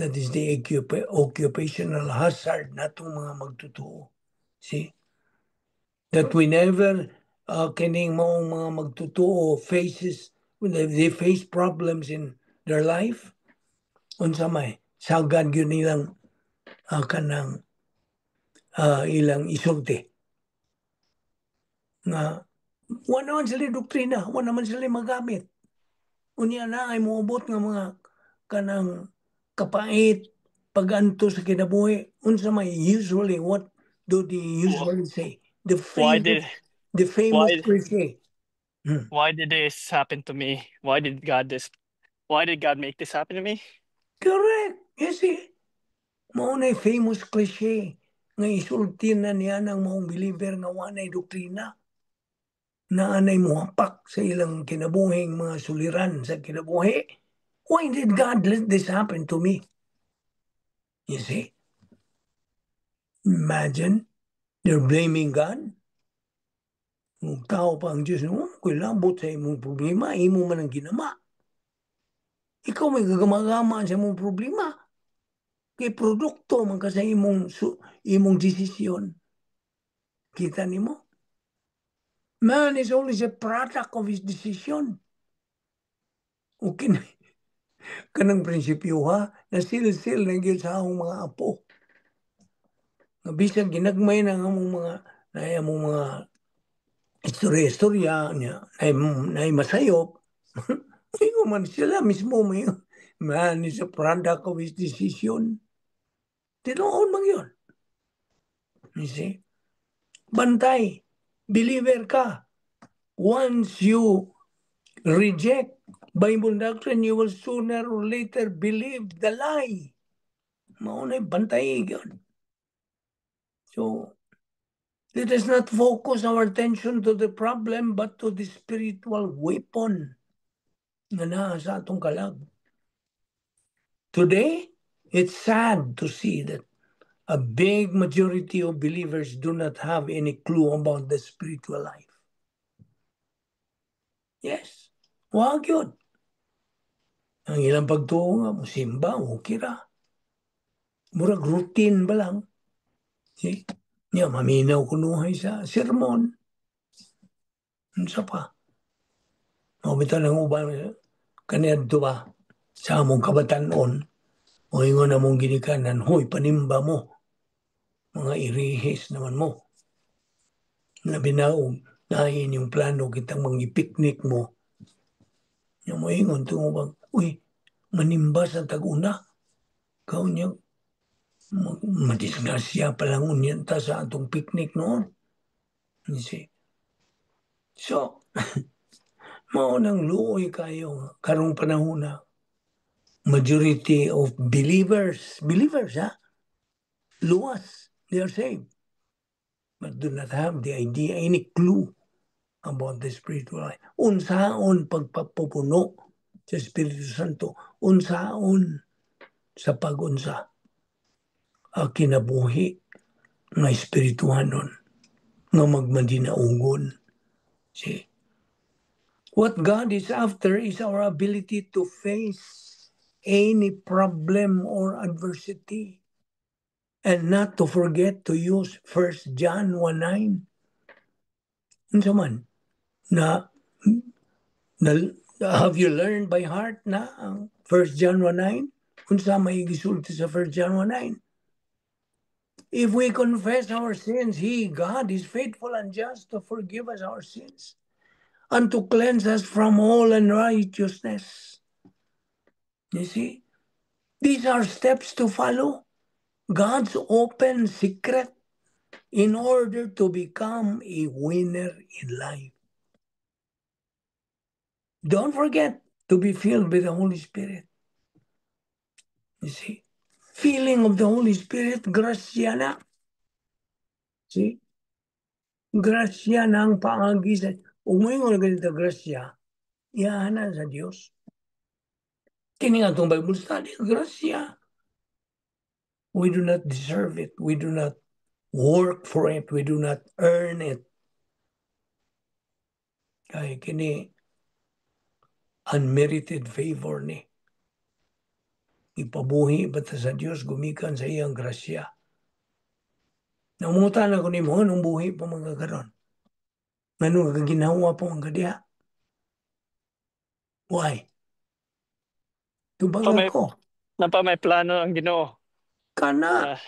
That is the occupational hazard natong mga magtotoo. See? That whenever kining maong mga magtotoo faces, when they face problems in their life, unsa may sagad gyud nilang kanang ilang isulti nga wala naman sila doktrina, wala naman sila magamit. Unya na ay moabot nga mga kanang kapait pag-anto sa kinabuhi. Unsa may usually, what do they usually say? The
Why
famous
did
the famous
why
cliche.
Why did this happen to me? Why did God make this happen to me?
Correct. You see, mao na famous cliche nga isulti na niya ng maong believer nga wa nay doktrina na anay muhapak sa ilang kinabuhing mga suliran sa kinabuhi. Why did God let this happen to me? You see? Imagine, they're blaming God. Kung tao pa ang Diyos, oh, labot sa imong problema, imo man ang ginama. Ikaw may gagamagama sa imong problema. Kay produkto man ka sa imong desisyon. Kita nimo? Man is always a product of his decision. Okay na. Kanang prinsipyo ha, nasilsil na gyud sa akong mga apo. Nga bisan ginagmay na ang among mga na among mga istorya-istorya niya, na masayop. Ingon man sila mismo may man is a product of his decision. Tinuod man yun. You see? Bantay. Believer ka. Once you reject Bible doctrine, you will sooner or later believe the lie. Mao na bantay yun. So, let us not focus our attention to the problem but to the spiritual weapon nga naa sa atong kalag. Today, it's sad to see that a big majority of believers do not have any clue about the spiritual life. Yes, wa gyud. Ang ilang pagtuo nga, musimba, okay ra. Murag routine ba lang. See? Nya, maminaw kunuhay sa sermon. Unsa pa? Mao bitaw nang uban kaniadto ba sa among kabatan-on o ingon among ginikanan, "Hoy, panimba mo. Mga irihis naman mo. Labi na og naay inyong plano kitang mangi-picnic mo." Nya mo ingon tungo bang, "Uy, manimba sa tag-una. Kau niya, madisgrasya pa lang unyan ta sa atong picnic noon." You see? So, mao nang luoy kayo karong panahon na majority of believers, believers ha, luwas, they are saved, but do not have the idea, any clue about the spiritual life. Unsaon pagpapupuno sa Espiritu Santo, unsaon sa pagunsa ang kinabuhi nga espirituhanon nga magmadinaugon. See? What God is after is our ability to face any problem or adversity and not to forget to use 1 John 1:9. Unsa man na, na have you learned by heart na ang 1 John 1:9? Unsa may gisulti sa 1 John 1:9? If we confess our sins, He, God, is faithful and just to forgive us our sins and to cleanse us from all unrighteousness. You see? These are steps to follow. God's open secret in order to become a winner in life. Don't forget to be filled with the Holy Spirit. You see? Filling of the Holy Spirit, grasya na. See? Grasya na ang paagi sa. Ug moingon ganito grasya, iyahan na sa Dios. Kini nga itong Bible study, grasya. We do not deserve it. We do not work for it. We do not earn it. Kay kini unmerited favor ni. Ipabuhi ba ta sa Dios gumikan sa iyang grasya. Nangutan ako nimo nung buhi pa mga karon. Ngano kaginawa pa mga diha? Why? Tubag
Pa may,
ako.
Naa pa may plano ang Ginoo.
Kana.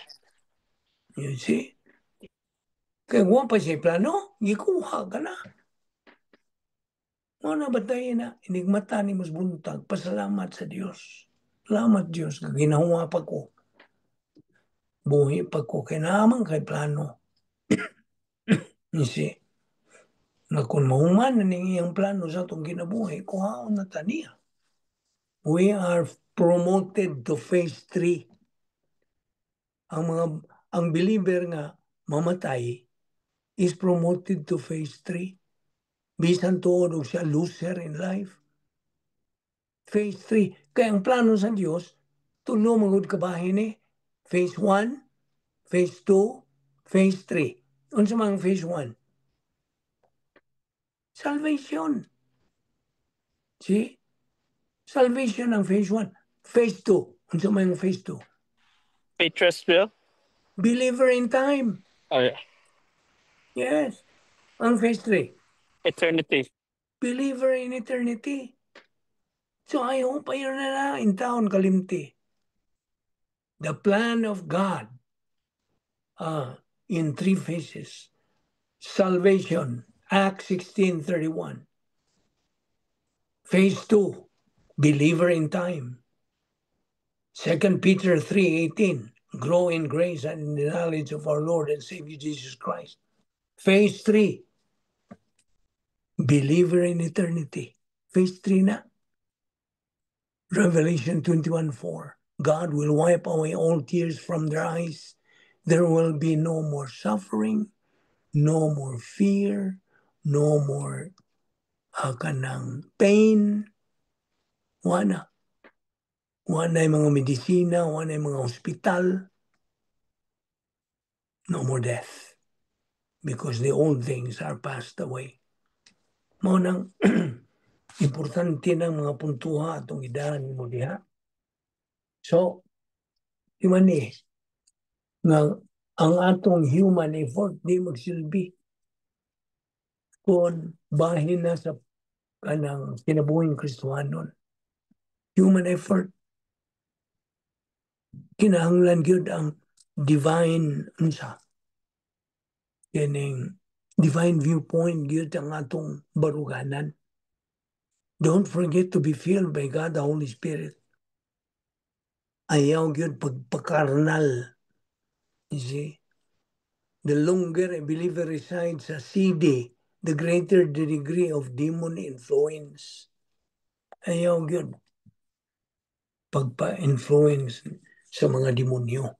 You see? Kay wa pa siya plano, gikuha ka na. Mao na batay na, inigmata ni mas buntag, pasalamat sa Dios. Salamat Dios, ginawa pa ko. Buhi pa ko, kay naman kay plano. You see? Nga kung mahuman na ning iyang plano sa atong kinabuhi, kuhaon na ta niya. We are promoted to phase 3. Ang mga ang believer nga mamatay is promoted to phase 3. Bisan tuod og siya loser in life. Phase 3. Kaya ang plano sa Dios, tulo magud kabahin ni. Phase 1, phase 2, phase 3. Unsa man ang phase 1? Salvation. See? Salvation ang phase 1. Phase 2. Unsa may ang phase 2?
Faith, trust, will.
Believer in time.
Oh yeah.
Yes. Ang phase 3.
Eternity.
Believer in eternity. So I hope ayaw na na intawon kalimti. The plan of God in three phases. Salvation, Acts 16:31. Phase 2, believer in time. 2 Peter 3:18, grow in grace and in the knowledge of our Lord and Savior Jesus Christ. Phase 3, believer in eternity. Phase 3 na. Revelation 21:4. God will wipe away all tears from their eyes. There will be no more suffering, no more fear, no more kanang pain. Wala. Wala mga medisina, wala mga hospital. No more death because the old things are passed away. Mao nang importante ng mga puntuha atong idahan mo diha. So, di man ni nga ang atong human effort di magsilbi kung bahin na sa kanang kinabuhing Kristohanon. Human effort, kinahanglan gyud ang divine unsa kining divine viewpoint gyud ang atong baruganan. Don't forget to be filled by God the Holy Spirit. Ayaw gyud pagpakarnal. You see? The longer a believer resides sa CD, the greater the degree of demon influence. Ayaw gyud pagpa-influence sa mga demonyo.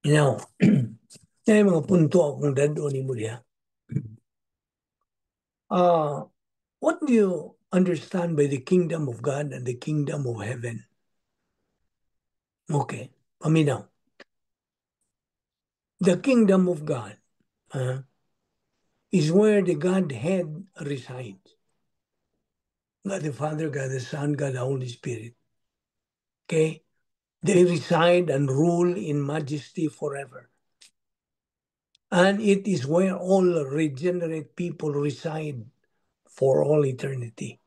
Now, ay mga punto akong dad-on nimo diha. What do you understand by the kingdom of God and the kingdom of heaven? Okay, paminaw. The kingdom of God is where the Godhead resides. God the Father, God the Son, God the Holy Spirit. Okay? They reside and rule in majesty forever. And it is where all regenerate people reside for all eternity.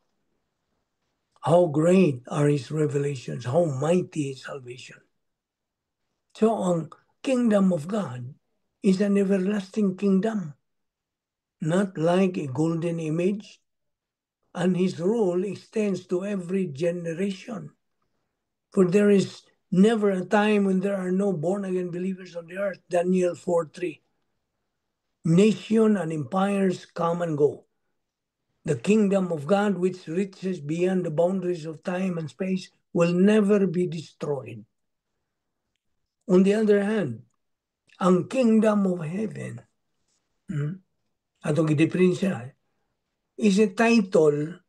How great are his revelations, how mighty his salvation. So ang kingdom of God is an everlasting kingdom, not like a golden image, and his rule extends to every generation. For there is never a time when there are no born-again believers on the earth. Daniel 4:3. Nation and empires come and go. The kingdom of God, which reaches beyond the boundaries of time and space, will never be destroyed. On the other hand, ang kingdom of heaven, atong gidiferensya, is a title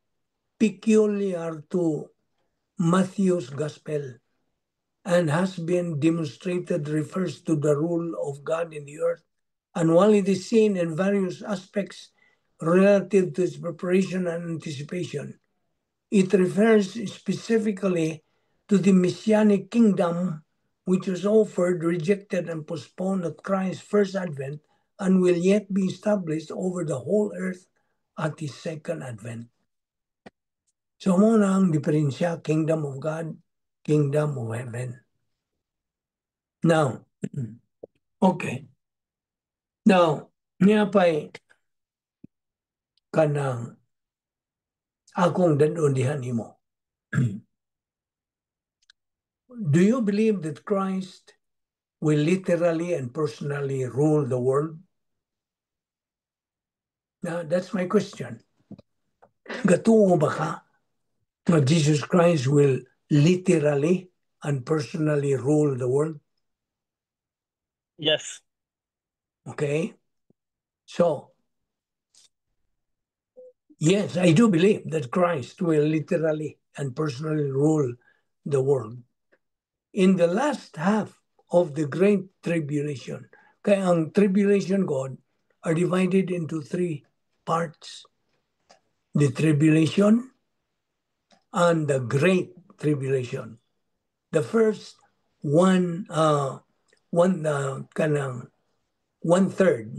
peculiar to Matthew's Gospel and has been demonstrated refers to the rule of God in the earth. And while it is seen in various aspects relative to its preparation and anticipation, it refers specifically to the messianic kingdom which was offered, rejected, and postponed at Christ's first advent and will yet be established over the whole earth at his second advent. So mao na ang diferensya, kingdom of God, kingdom of heaven. Now, okay. Now, niya pa'y kanang akong dad-on diha nimo. Do you believe that Christ will literally and personally rule the world? Now, that's my question. Gatuo ba ka that Jesus Christ will literally and personally rule the world?
Yes.
Okay. So, yes, I do believe that Christ will literally and personally rule the world. In the last half of the Great Tribulation, kaya ang tribulation God are divided into three parts. The tribulation, and the Great Tribulation. The first one one kanang one third.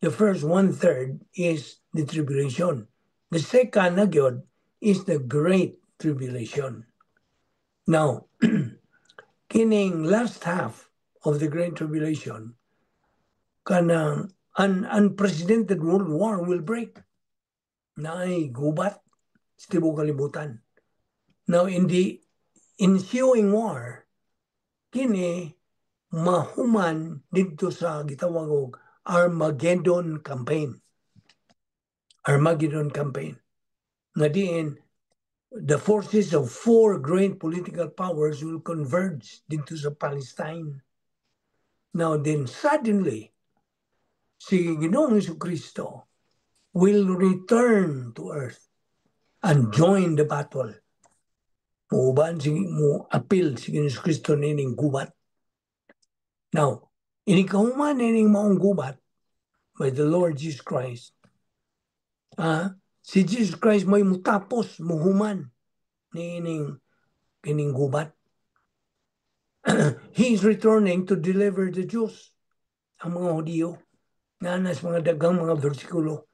The first one third is the tribulation. The second na gyud is the Great Tribulation. Now, kining last half of the Great Tribulation, kanang an unprecedented world war will break. Naay gubat sa tibuok kalibutan. Now, in the ensuing war, kini mahuman didto sa gitawag og Armageddon campaign. Armageddon campaign. Nga diin the forces of four great political powers will converge didto sa Palestine. Now then suddenly, si Ginoong Kristo will return to earth and join the battle. Muuban si mo apil si Ginoong Kristo nining gubat. Now, inikahuman nining maong gubat by the Lord Jesus Christ. Si Jesus Christ may mutapos, muhuman niining kining gubat. He is returning to deliver the Jews, ang mga Hudiyo, nga nas mga dagang mga bersikulo.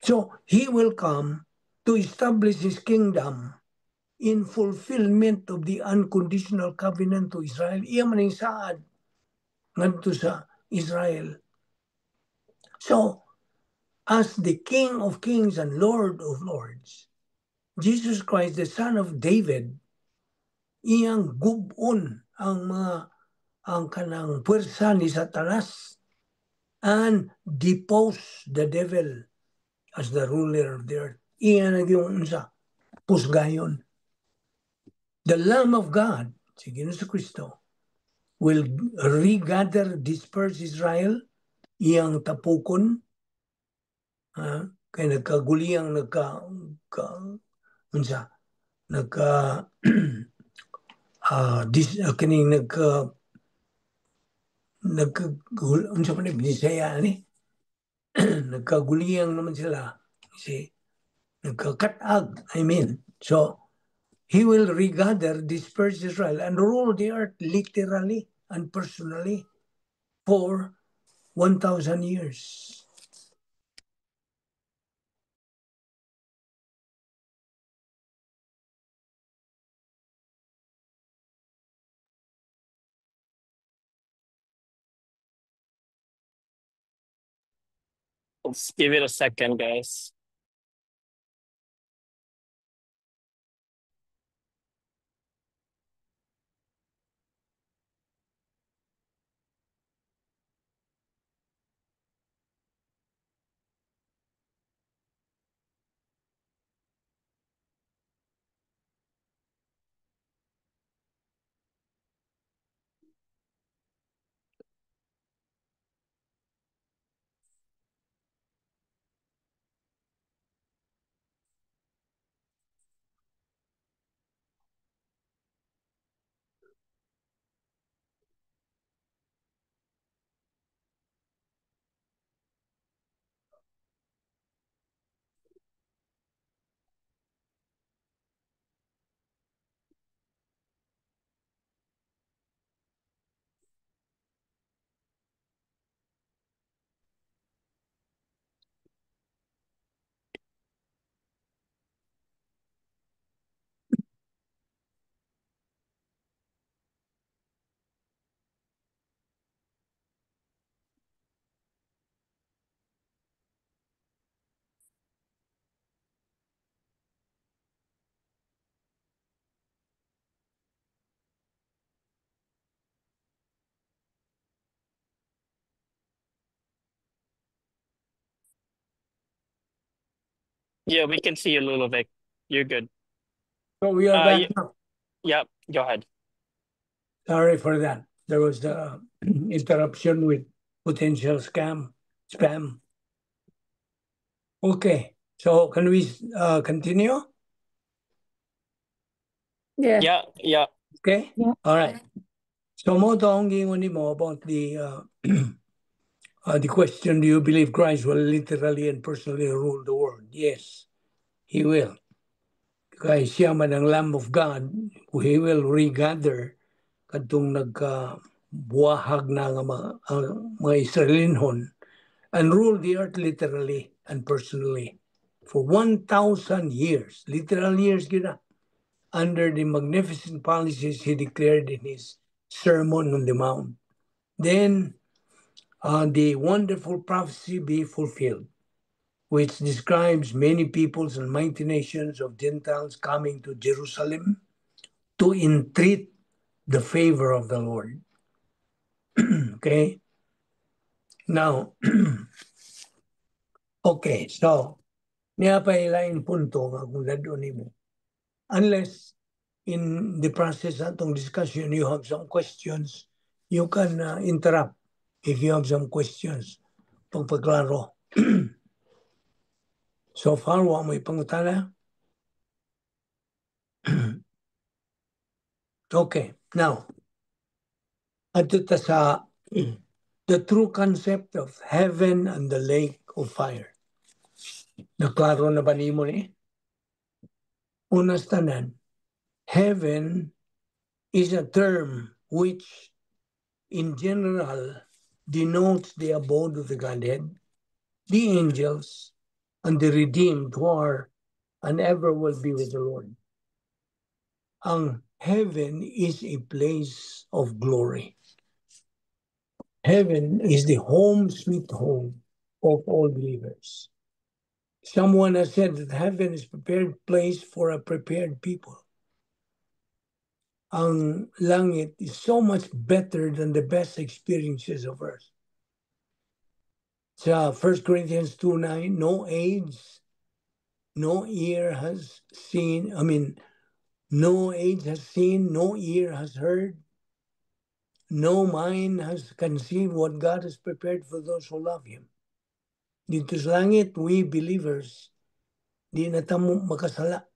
So, he will come to establish his kingdom in fulfillment of the unconditional covenant to Israel. Iya man ang saad ngadto sa Israel. So, as the King of Kings and Lord of Lords, Jesus Christ, the Son of David, iyang gub-on ang mga ang kanang puwersa ni Satanas and depose the devil as the ruler of the earth. Iya na yung unsa, pusgayon. The Lamb of God, si Ginoong Kristo, will regather, disperse Israel, iyang tapukon, kay nagkaguliyang nagka, ka, unsa, nagka dis, kining nagka nagka unsa man ni Bisaya ni nagkaguliyang naman sila, see, nagkakatag, I mean. So he will regather, disperse Israel and rule the earth literally and personally for 1,000 years.
Let's give it a second, guys. Yeah, we can see you, Ludovic. You're good.
So we are back now.
Yep, go ahead.
Sorry for that. There was the interruption with potential spam. Okay, so can we continue?
Yeah.
Yeah.
Okay?
Yeah.
All right. So mo to ang giingon nimo about the question, do you believe Christ will literally and personally rule the world? Yes, he will. Kay siya man ang Lamb of God, he will regather kadtong nagka buwahag na nga mga Israelinhon and rule the earth literally and personally for 1,000 years, literal years gyud, under the magnificent policies he declared in his Sermon on the Mount. Then the wonderful prophecy be fulfilled, which describes many peoples and mighty nations of Gentiles coming to Jerusalem to entreat the favor of the Lord. Okay? Now, okay, so, naa pa'y laing punto nga kung dad-on nimo. Unless in the process atong discussion you have some questions, you can interrupt if you have some questions. Pagpaklaro. So far, wa mo'y pangutana? Okay, now, adto ta sa the true concept of heaven and the lake of fire. Naklaro na ba nimo ni? Una sa tanan, heaven is a term which in general denotes the abode of the Godhead, the angels, and the redeemed who are and ever will be with the Lord. Ang heaven is a place of glory. Heaven is the home sweet home of all believers. Someone has said that heaven is prepared place for a prepared people. Ang langit is so much better than the best experiences of earth. Sa 1 Corinthians 2:9, no age, no ear has seen, I mean, no age has seen, no ear has heard, no mind has conceived what God has prepared for those who love Him. Didto sa langit, we believers, di na ta makasala.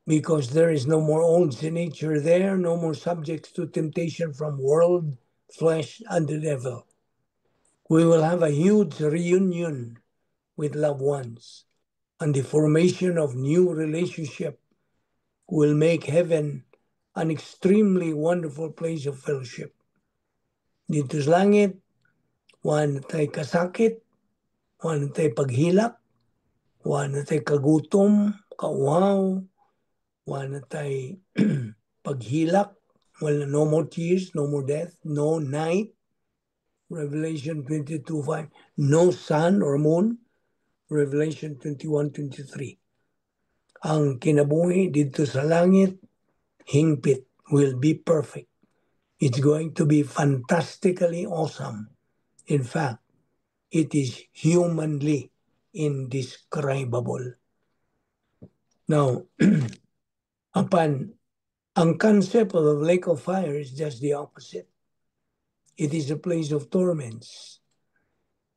Because there is no more old sin nature there, no more subjects to temptation from world, flesh, and the devil. We will have a huge reunion with loved ones, and the formation of new relationship will make heaven an extremely wonderful place of fellowship. Didto sa langit, wa na tay kasakit, wa na tay paghilak, wa na tay kagutom, kauhaw, wa na tay paghilak, wala, no more tears, no more death, no night, Revelation 22:5, no sun or moon, Revelation 21:23. Ang kinabuhi didto sa langit, hingpit, will be perfect. It's going to be fantastically awesome. In fact, it is humanly indescribable. Now, apan ang concept of the lake of fire is just the opposite. It is a place of torments.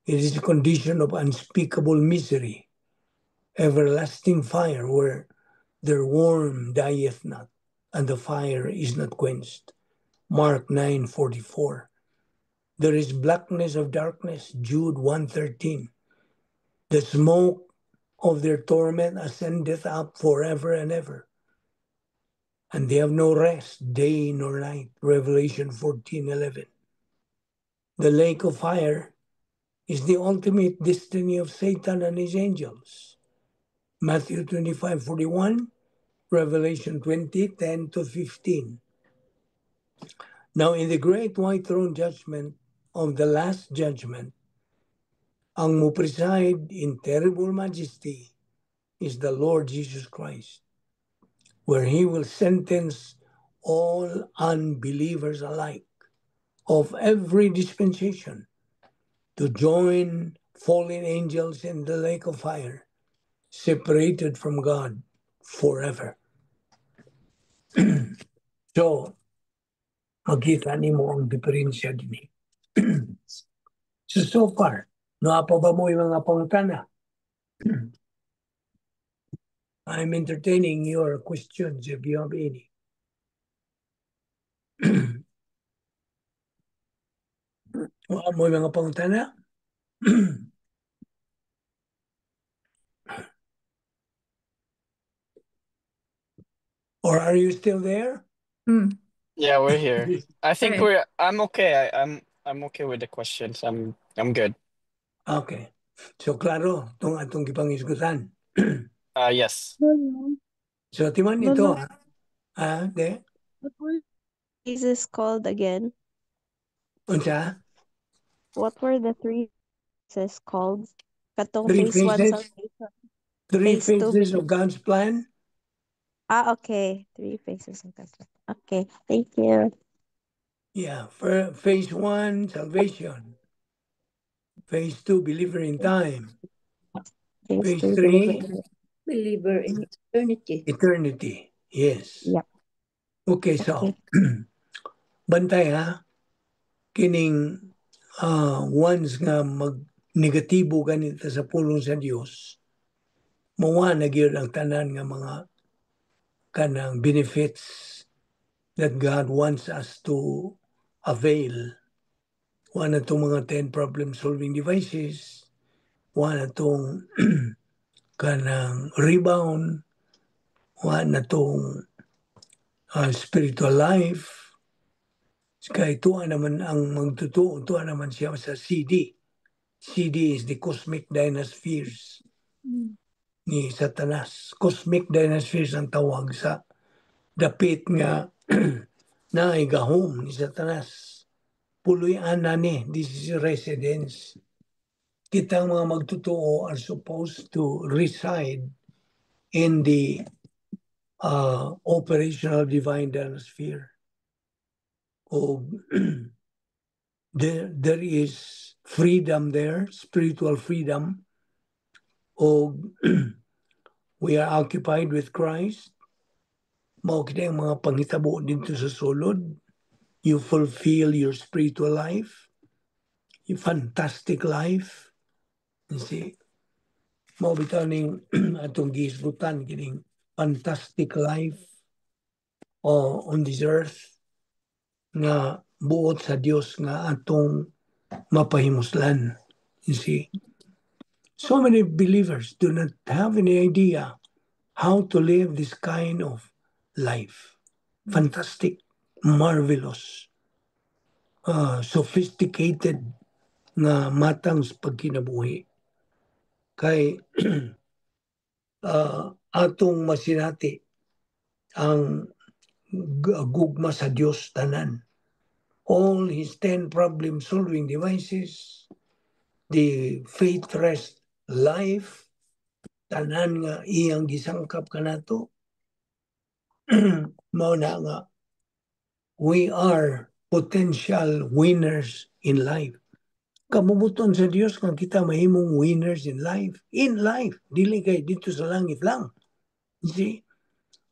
It is a condition of unspeakable misery, everlasting fire where their worm dieth not and the fire is not quenched. Mark 9:44. There is blackness of darkness, Jude 1:13. The smoke of their torment ascendeth up forever and ever. And they have no rest day nor night. Revelation 14:11. The lake of fire is the ultimate destiny of Satan and his angels. Matthew 25:41, Revelation 20:10 to 15. Now, in the great white throne judgment of the last judgment, ang mo preside in terrible majesty is the Lord Jesus Christ, where he will sentence all unbelievers alike of every dispensation to join fallen angels in the lake of fire, separated from God forever. So, makita nimo ang diferensya dinhi. So far, naa pa ba mo'y mga pangutana? I'm entertaining your questions if you have any. Wa mo'y mga pangutana? Or are you still there?
Mm.
Yeah, we're here. I think
Okay.
we're I'm okay. I'm okay with the questions. I'm good.
Okay. So klaro tong atong gipangisgutan.
Yes.
Lolo,
So timan ito
Lolo,
ha. Ah, de
what were phases called again?
Unsa?
What were the three phases called? Katong
Three
phase one
phases?
Salvation,
Three
phase two
phases of God's plan?
Ah, okay. Three phases of God's plan. Okay, thank you.
Yeah, for phase one, salvation. Phase two, believer in time.
Phase
Phase
two,
three,
believer.
Believer in eternity.
Eternity. Yes.
Yep.
Okay, so bantay ha, kining once nga mag negatibo ganito sa pulong sa Dios, mawa na gyud ang tanan nga mga kanang benefits that God wants us to avail. Wa na itong mga 10 problem solving devices, wa na itong kanang rebound, wa na itong spiritual life. Kay tuwa naman ang magtotoo, tuwa naman siya sa CD. CD is the cosmic dynaspheres ni Satanas. Cosmic dynaspheres ang tawag sa dapit nga naigahom ni Satanas. Puloy-an na ni, this is residence. Kitang mga magtotoo are supposed to reside in the operational divine dynasphere. O there is freedom there, spiritual freedom. O we are occupied with Christ. Mao kini ang mga panghitabo dito sa sulod. You fulfill your spiritual life. Your fantastic life. You see? Mao bitaw ning atong gihisgutan kining fantastic life on this earth nga buot sa Dios nga atong mapahimuslan. You see? So many believers do not have any idea how to live this kind of life. Fantastic, marvelous, sophisticated nga matang sa pagkinabuhi. Kay atong masinati ang gugma sa Dios tanan. All his 10 problem-solving devices, the faith rest life, tanan nga iyang gisangkap kanato, mao na nga we are potential winners in life. Kabubut-on sa Dios kung kita mahimong winners in life. In life, dili kay dito sa langit lang. You see?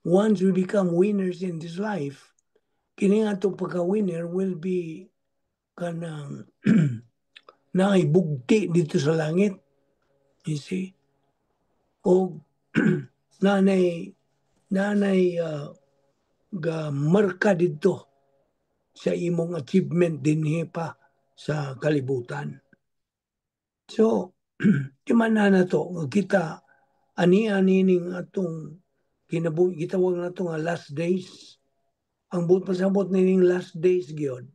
Once we become winners in this life, kini nga atong pagka-winner will be kanang naay bugti dito sa langit. You see? O nanay ga marka dito sa imong achievement dinhi pa sa kalibutan. So, di man na to nga kita ani-ani ning atong kinabuhi, gitawag na to nga last days. Ang buot pasabot nining last days gyud,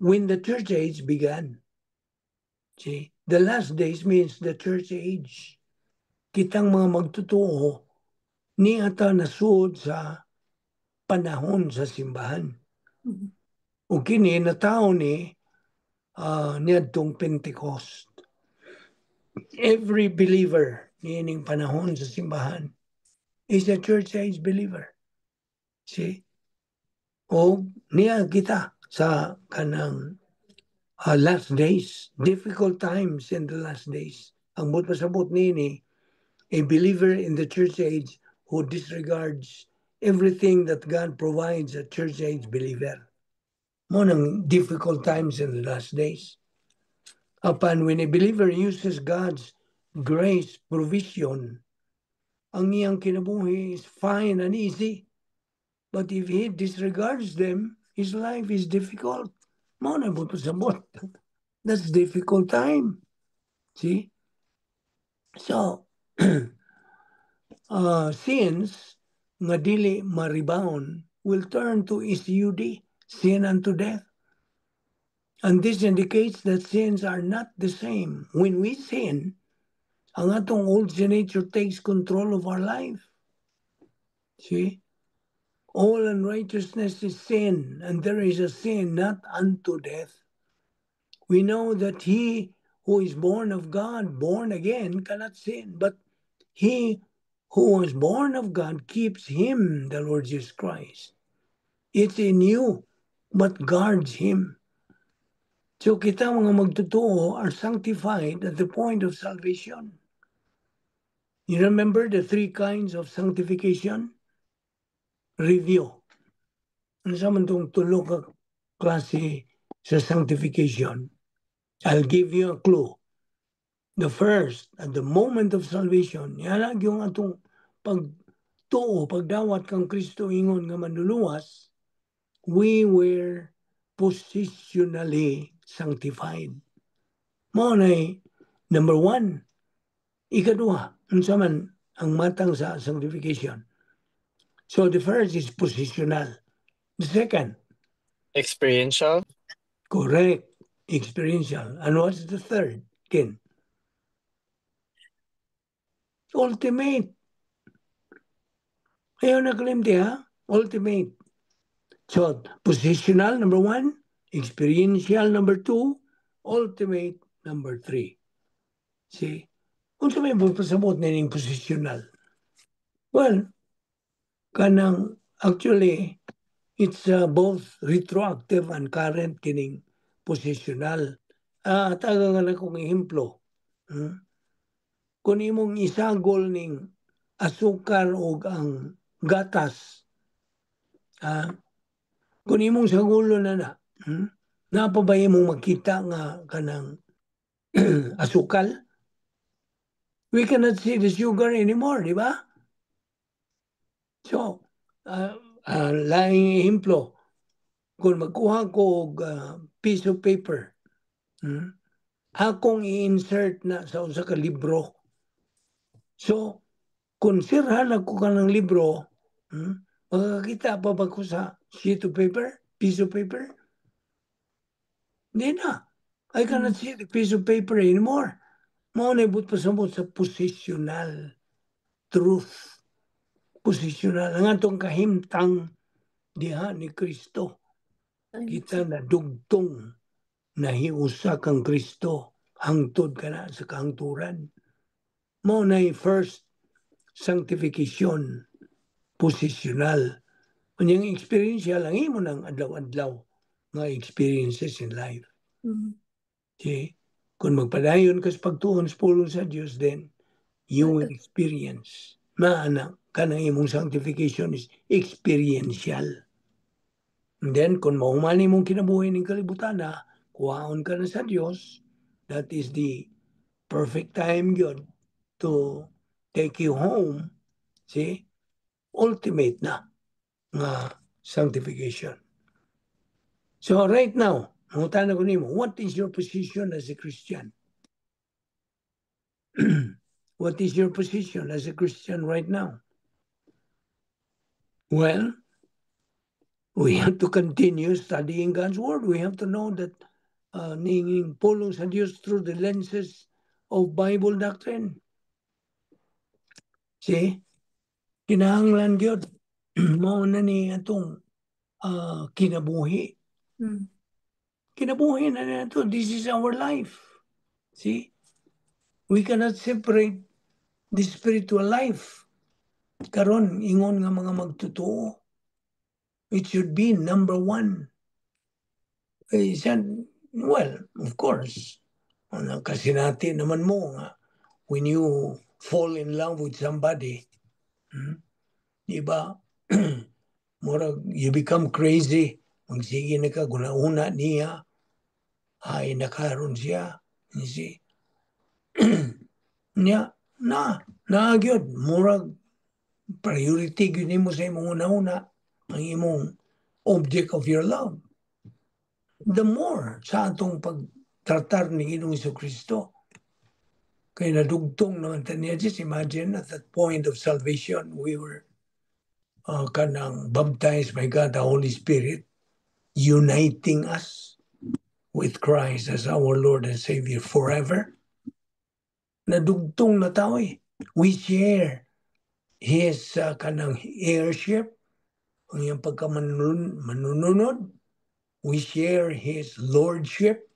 when the church age began. See? The last days means the church age. Kitang mga magtotoo ni ata nasuod sa panahon sa simbahan. O kini natawo ni niadtong Pentecost. Every believer niining panahon sa simbahan is a church age believer. See? O niya kita sa kanang last days, difficult times in the last days. Ang buot pasabot nini, a believer in the church age who disregards everything that God provides a church age believer. Mao nang difficult times in the last days. Apan when a believer uses God's grace provision, ang iyang kinabuhi is fine and easy. But if he disregards them, his life is difficult. Mao na buot pasabot. That's difficult time. See? So, sins nga dili ma-rebound will turn to SUD, sin unto death. And this indicates that sins are not the same. When we sin, ang atong old sin nature takes control of our life. See? All unrighteousness is sin, and there is a sin not unto death. We know that he who is born of God, born again, cannot sin, but he who was born of God keeps him, the Lord Jesus Christ. It's in you, but guards him. So kita mga magtotoo are sanctified at the point of salvation. You remember the three kinds of sanctification? Review. Ano sa man tong tulo ka klase sa sanctification? I'll give you a clue. The first, at the moment of salvation, yan ang yung atong pagtuo, pagdawat kang Kristo ingon nga manluluwas, we were positionally sanctified. Mao na number one. Ikaduha, unsa man ang matang sa sanctification? So the first is positional. The second,
Experiential.
Correct, experiential. And what's the third? Kin? Ultimate. Ayaw na kalimti, ha? Ultimate. So, positional, number one. Experiential, number two. Ultimate, number three. See? Unsa may pasabot nining positional? Well, kanang actually, it's both retroactive and current kining positional. Taga nga na kong ehemplo. Kung imong isagol ning asukar og ang gatas, kung imong sagulo na na, Naa pa ba imong makita nga kanang asukal? We cannot see the sugar anymore, di ba? So, laing ehemplo, kung magkuha ko og piece of paper, akong i-insert na sa usa ka libro. So, kung sirhan ako kanang libro, makakita pa ba ko sa sheet of paper, piece of paper? Hindi na. I cannot see the piece of paper anymore. Mao na ibot pasabot sa positional truth. Positional. Ang atong kahimtang diha ni Kristo. Kita na dugtong nahiusa kang Kristo hangtod kana sa kahangturan. Mao na first sanctification, positional. Unyang experiential ang imo ng adlaw-adlaw nga experiences in life. See? Kung magpadayon ka sa pagtuon sa pulong sa Dios, then you will experience. Maana kanang imong sanctification is experiential. And then kung mahuman imong kinabuhi ning kalibutan na, kuhaon ka na sa Dios, that is the perfect time gyud to take you home. See? Ultimate na nga sanctification. So right now, mangutana ko nimo, what is your position as a Christian? What is your position as a Christian right now? Well, we have to continue studying God's Word. We have to know that ning pulong sa Dios through the lenses of Bible doctrine. See? Kinahanglan gyud mao na ni atong kinabuhi. Kinabuhi na nato. This is our life. See? We cannot separate the spiritual life. Karon ingon nga mga magtotoo. It should be number one. Eh, siya, well, of course, ano, kasi natin naman mo nga, when you fall in love with somebody, di ba, murag you become crazy, magsige na ka, guna-una niya, ay nakaroon siya, you see? Niya, na, na gyud, murag priority gyud nimo sa imong una-una, ang imong object of your love. The more sa atong pagtratar ni Ginoong Kristo, Kay nadugtong naman ta niya. Just imagine, at that point of salvation, we were kanang baptized by God the Holy Spirit, uniting us with Christ as our Lord and Savior forever. Nadugtong na ta eh. We share His kanang heirship, ang iyang pagkamanunod. We share His lordship,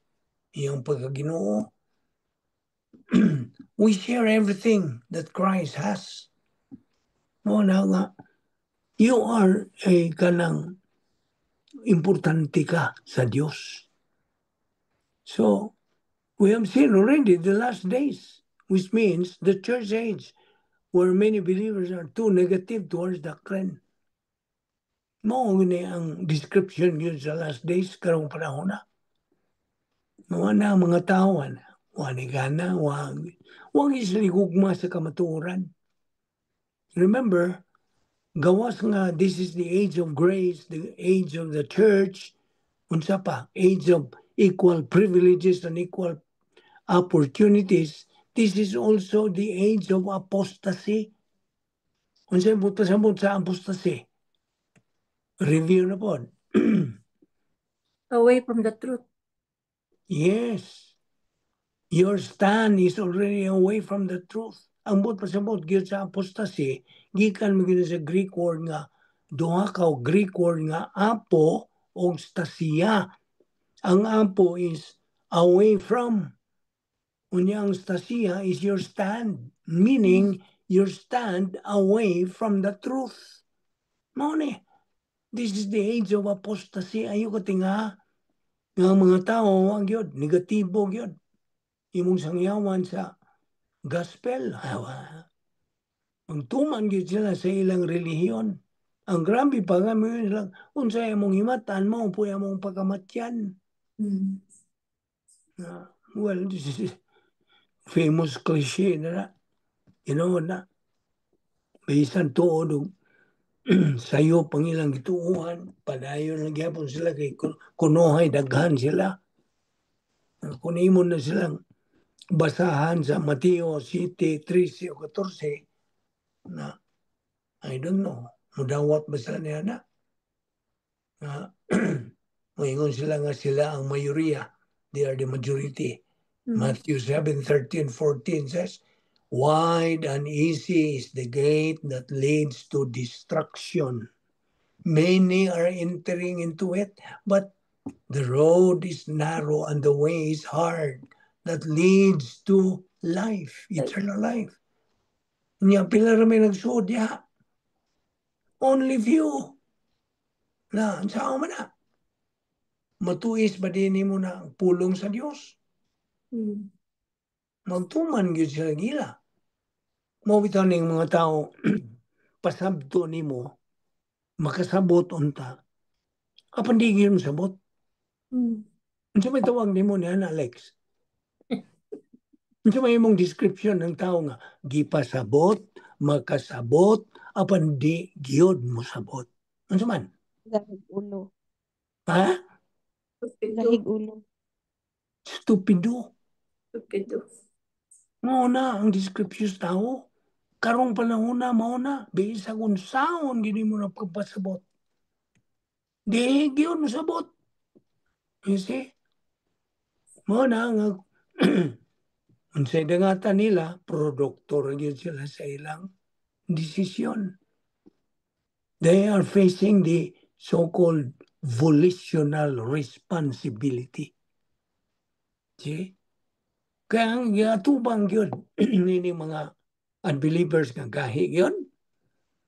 iyang pagkaginoo. We share everything that Christ has. Mao na nga, you are a kanang importante ka sa Dios. So, we have seen already the last days, which means the church age, where many believers are too negative towards doctrine. Mao ni ang description yun sa last days karong panahon na. Mao na ang mga tao, wa ni gana, wa sila gugma sa kamatuoran. Remember, gawas nga this is the age of grace, the age of the church, unsa pa, age of equal privileges and equal opportunities, this is also the age of apostasy. Unsa buot pasabot sa apostasy? Review na po.
Away from the truth.
Yes. Your stand is already away from the truth. Ang buot pasabot gyud sa apostasy, gikan mo gyud sa Greek word nga duha ka Greek word nga apo o stasia. Ang apo is away from. Unya ang stasia is your stand, meaning your stand away from the truth. Mao ni. This is the age of apostasy. Ayo ka tinga nga mga tao ang gyud negatibo gyud. Imong sangyawan sa gospel. Magtuman gyud sila sa ilang relihiyon. Ang grabe pa nga mo lang unsa imong himatan mo po imong pakamatyan. Well, this is famous cliche na na. You know na. Bisan tuod og sayo pang ilang gituohan, padayon lang gyapon sila kay kunohay daghan sila. Kung imo na silang basahan sa Mateo 7, 13 o 14 na, I don't know, mudawat ba sila niya na? Na moingon sila nga sila ang mayoriya. They are the majority. Matthew 7, 13, 14 says, "Wide and easy is the gate that leads to destruction. Many are entering into it, but the road is narrow and the way is hard that leads to life, eternal life." Nya pila ra may nagsuod diha? Only few. Na, unsa man na? Matuis ba din mo na ang pulong sa Dios? Magtuman gyud sila gila. Mao bitaw ning mga tao pasabto nimo makasabot unta. Apan di gyud sabot. Unsa may tawag nimo niyan, Alex? Unsa may imong description ng tao nga gipasabot, makasabot, apan di gyud mo sabot? Unsa man?
Gahig ulo.
Ha?
Stupido.
Gahig ulo.
Stupido.
Stupido.
Mao na ang description sa tao. Karong panahon na mao na bisag unsaon gini mo na pagpasabot. Di gyud mo sabot. You see? Mao na nga unsay dangatan nila, produkto ra gyud sila sa ilang desisyon. They are facing the so-called volitional responsibility. See? Kaya ang giatubang gyud nini mga unbelievers nga gahi gyud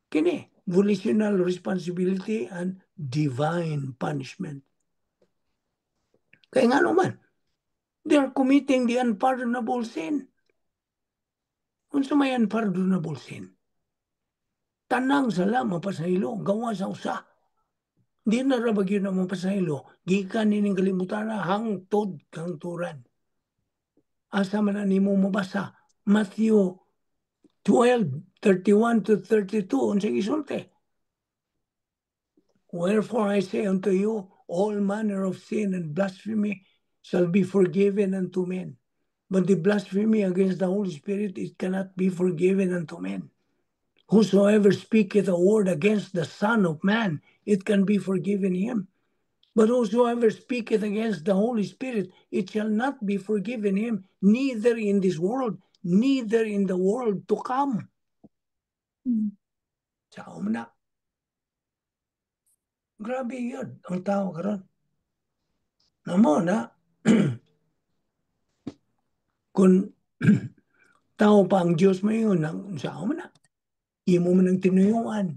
kini volitional responsibility and divine punishment. Kaya nga naman, they are committing the unpardonable sin. Unsa may unpardonable sin? Tanang sala mapasaylo, gawa sa usa. Di na ra ba gyud na mapasaylo, gikan nining kalibutan hangtod kangturan. Asa man na nimo mabasa? Matthew 12, 31 to 32, unsay gisulti? "Wherefore I say unto you, all manner of sin and blasphemy shall be forgiven unto men, But the blasphemy against the Holy Spirit, it cannot be forgiven unto men. Whosoever speaketh a word against the Son of Man, it can be forgiven him. But whosoever speaketh against the Holy Spirit, it shall not be forgiven him, neither in this world, neither in the world to come. Sao man na. Grabe yun, ang tao karon. Namo na, kung tao pa ang Diyos mo yun, ang sao man na. Imo man ang tinuyuan.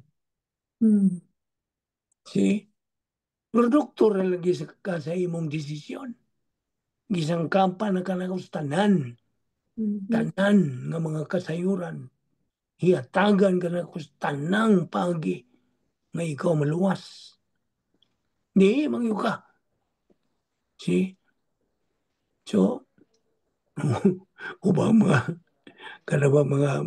See? Produkto ra lagi sa, ka sa imong desisyon. Gisangkapan na ka na tanan. Tanan nga mga kasayuran. Hiyatagan ka na tanang pagi nga ikaw maluwas. Di, mangyo ka. See? So, ubang mga, kada ba mga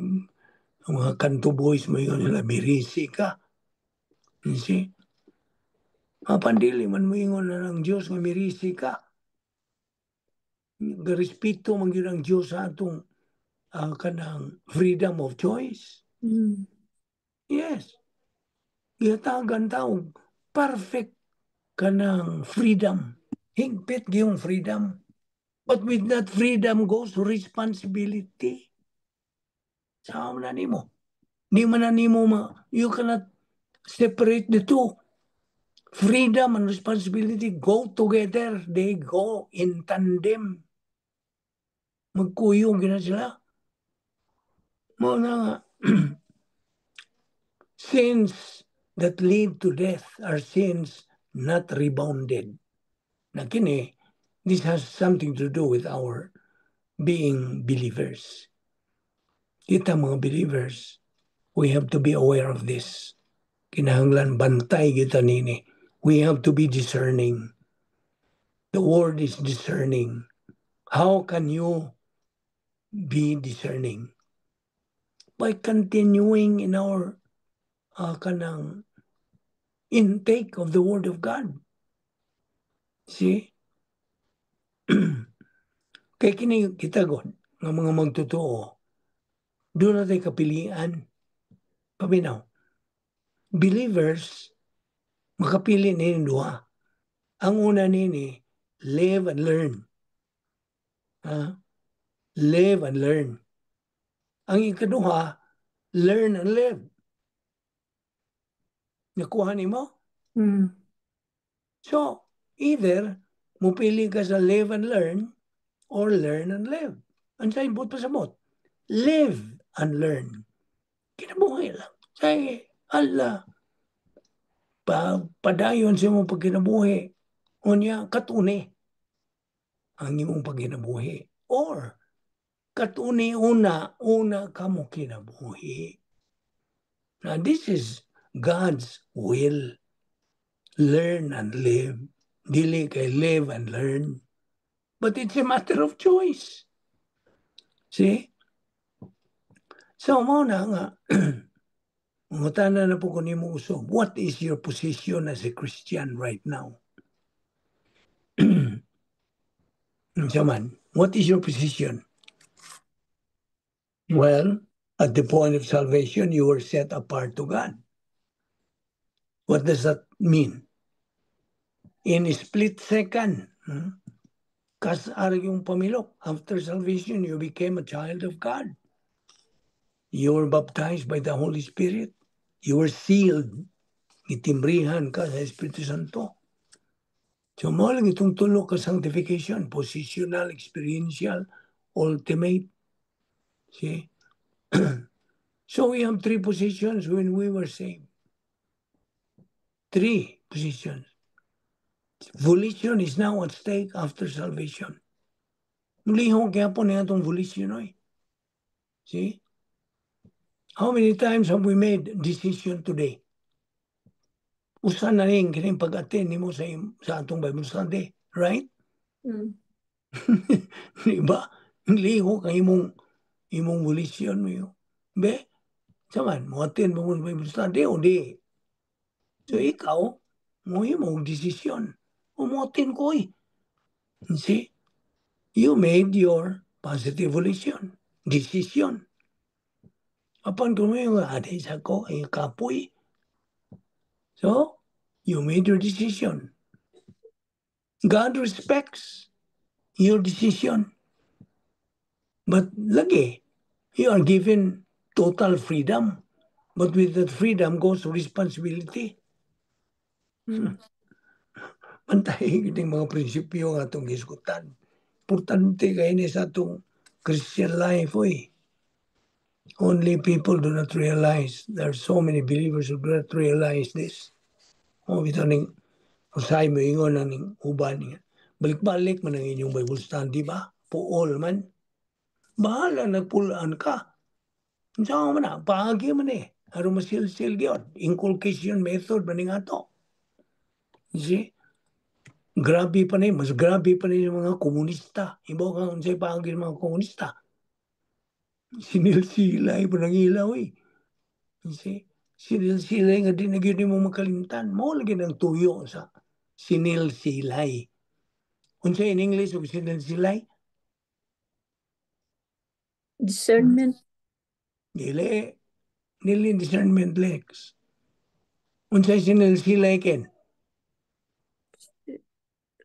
kanto boys mo yun sila, mirisi ka. You see? Mapandili man mo ingon na ng Diyos nga mirisi ka. Garespeto man gyud ang Diyos sa atong kanang freedom of choice. Yes. Gihatagan tao perfect kanang freedom. Higpit gyung freedom. But with that freedom goes responsibility. Sa na nimo. Di man na nimo ma, you cannot separate the two. Freedom and responsibility go together. They go in tandem. Magkuyog na sila. Mo na nga, sins that lead to death are sins not rebounded. Na kini, this has something to do with our being believers. Kita mga believers, we have to be aware of this. Kinahanglan bantay kita nini. We have to be discerning. The word is discerning. How can you be discerning? By continuing in our kanang intake of the Word of God. See? Kay kini kita god nga mga magtotoo, duna tay kapilian. Paminaw. Believers makapili ni duha. Ang una nini, live and learn. Ha? Live and learn. Ang ikaduha, learn and live. Nakuha nimo?
Mm.
So, either mupili ka sa live and learn or learn and live. Ang sa ibot pasabot, live and learn. Kinabuhi lang. Say, Allah, padayon sa imong pagkinabuhi. Unya, katuni ang imong pagkinabuhi. Or, katuni una, una ka mo kinabuhi. Now, this is God's will. Learn and live. Dili kay live and learn. But it's a matter of choice. See? So, mo na nga, mangutana na po ko nimo usob, what is your position as a Christian right now? Unsa man, what is your position? Well, at the point of salvation, you were set apart to God. What does that mean? In a split second, kas-ar yung pamilok. After salvation, you became a child of God. You were baptized by the Holy Spirit. You were sealed. Gitimbrihan ka sa Espiritu Santo. So mo lang itong tulo ka sanctification, positional, experiential, ultimate. See? So we have three positions when we were saved. Three positions. Volition is now at stake after salvation. Mulihok gyapon niya itong volition oy. See? How many times have we made decision today? Usa na rin kining pag-attend nimo sa atong Bible study, right?
Mm.
Di ba? Lihok ang imong volition mo yun. Be, saman, mo attend mo sa Bible study o di. So ikaw, mo imong desisyon. Mo attend ko eh. See? You made your Positive volition. Decision. Apan kung may adi sa ko ay kapoy. So, you made your decision. God respects your decision. But lagi, you are given total freedom. But with that freedom goes responsibility. Pantay gyud mga prinsipyo nga atong gisgutan. Importante kay ni sa atong Christian life, oy. Only people do not realize. There are so many believers who do not realize this. O bitaw ning usahay mo ingon na ning uban niya. Balik-balik man ang inyong Bible study ba? Puol man. Bahala nagpulaan ka. Unsa man na, paagi man eh. Aron masilsil gyud. Inculcation method man nga to. You see? Grabe pa ni, mas grabe pa ni yung mga komunista. Ibaw ka unsay paagi ng mga komunista. Sinilsilay pa ng ilaw eh. You see? Sinilsilay nga di na gyud mo makalimtan. Mao lagi ng tuyo sa sinilsilay. Unsa in English og sinilsilay?
Discernment.
Dili. Dili discernment, Lex. Unsay sinilsilay, Ken?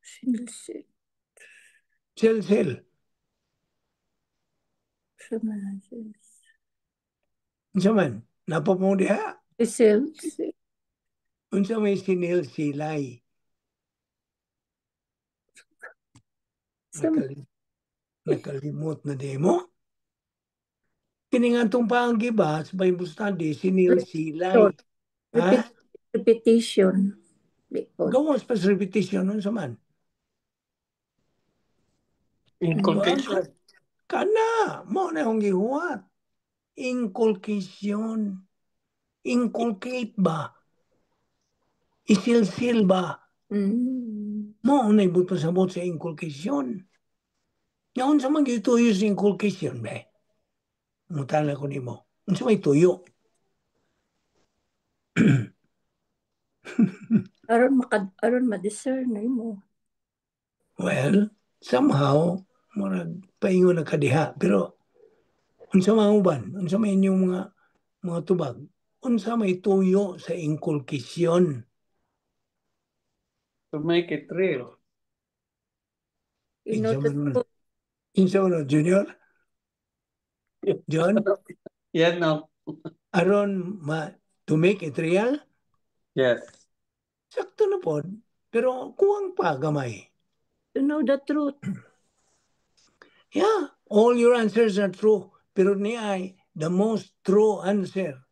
Sinilsil.
Sil-sil.
Sa man.
Unsa man? Napa mo diha?
Sil.
Unsa may sinilsilay?
Sa
Nakalimot na di mo? Kini nga itong paagi ba sa Bible study, sinilsilay. Ha?
Repetition.
Gawas pa sa repetition, unsa man?
Inculcation.
Kana, mao na akong gihuwat. Inculcation. Inculcate ba? Isilsil ba? Mao na ibot pasabot sa inculcation. Nga unsa man gituyo sa inculcation ba? Mutana ko nimo. Unsa may tuyo?
Aron ma-discern na mo.
Well, somehow murag paingon na kadiha, pero unsa man uban? Unsa may inyong mga tubag? Unsa may tuyo sa inculcation?
To make it real.
In order to
Kinsa man, Junior? John?
Yeah, no.
Aron ma to make it real?
Yes.
Sakto na pod, pero kuwang pa gamay.
To know the truth.
Yeah, all your answers are true. Pero ni ay the most true answer.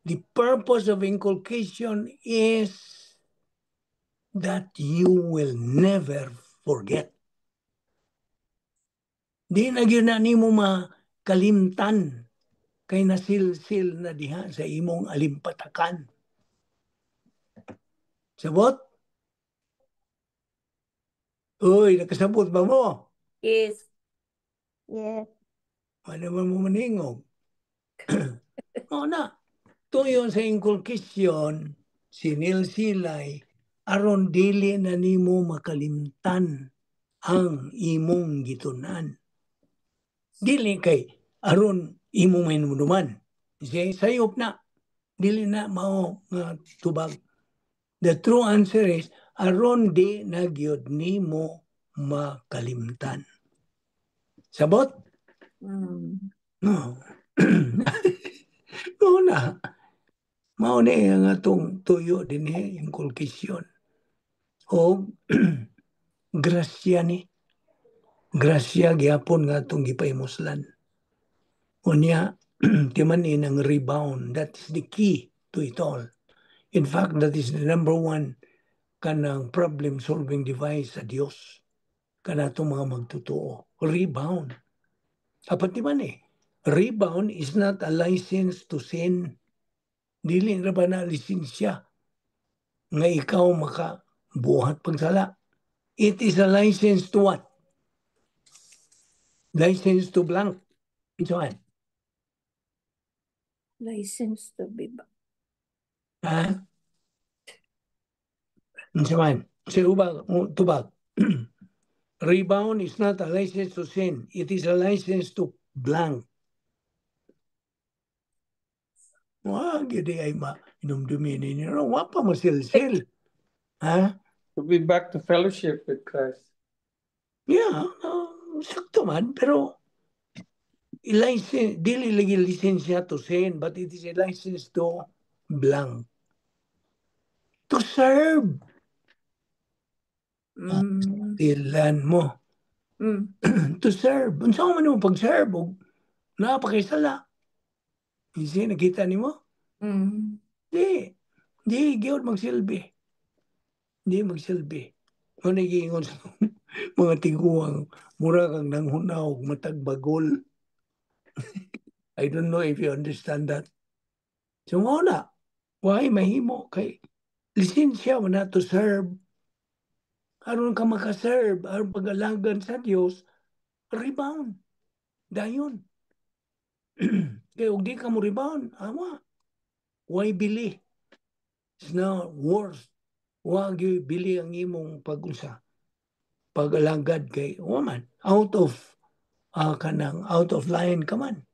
The purpose of inculcation is that you will never forget. Di na gyud na nimo makalimtan kay nasilsil na diha sa imong alimpatakan. Sabot? Uy, nakasabot ba mo?
Yes.
Yes.
Ano man mo maningog? O na, tuyon sa inculcation, sinilsilay, aron dili na nimo makalimtan ang imong gitunan. Dili kay aron imong mahinumduman. Sige, sayop na. Dili na mao nga tubag. The true answer is aron di na gyud nimo makalimtan. Sabot? No. Mao na. Mao ni ang atong tuyo dinhi, inculcation. O grasya ni. Grasya gyapon nga atong gipahimuslan. Unya, timan ni ang rebound. That is the key to it all. In fact, that is the number one kanang problem-solving device sa Dios. Kanatong mga magtotoo. Rebound. Apat di man eh. Rebound is not a license to sin. Dili ra ba na lisensya nga ikaw makabuhat pagsala. It is a license to what? License to blank. Ito man.
License to be back.
Ha? Unsa man? Sa ubang tubag. Rebound is not a license to sin. It is a license to blank. Wa gyud ay ma inumdumi ninyo. Wa pa masilsil. Ha?
To be back to fellowship with Christ.
Yeah, sakto man, pero license, dili lagi lisensya to sin, but it is a license to blank. To serve. Tilan mo. To serve. Unsa man mo pag-serve og naa pa kay sala. Easy, nakita nimo? Di. Di gyud magsilbi. Di magsilbi. Mao na giingon sa mga tiguang, mura kang nanghunaw og matag bagol. I don't know if you understand that. So mao na, why mahimo kay lisensya mo na to serve. Aron ka makaserve, aron pag-alagan sa Dios, rebound. Dayon. Kay og di ka mo rebound, awa. Why bili? It's not worth. Wa gyud bili ang imong pag-unsa. Pag-alagad kay wa man out of kanang out of line ka man.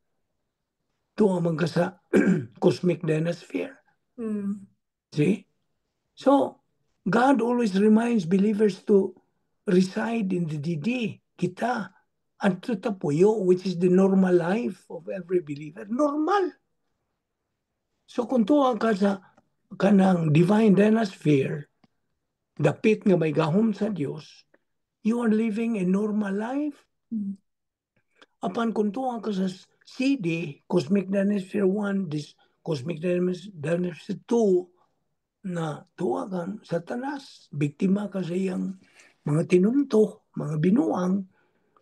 Tuwa man ka sa cosmic dynasphere. See? So, God always reminds believers to reside in the DD, kita, at to tapuyo, which is the normal life of every believer. Normal. So kung tuwa ka sa kanang divine dynasphere, dapit nga may gahom sa Dios, you are living a normal life. Apan kung tuwa ka sa CD, Cosmic Dynasphere 1, this Cosmic Dynasphere 2, na tuwa ka Satanas, biktima ka sa iyang mga tinumto, mga binuang,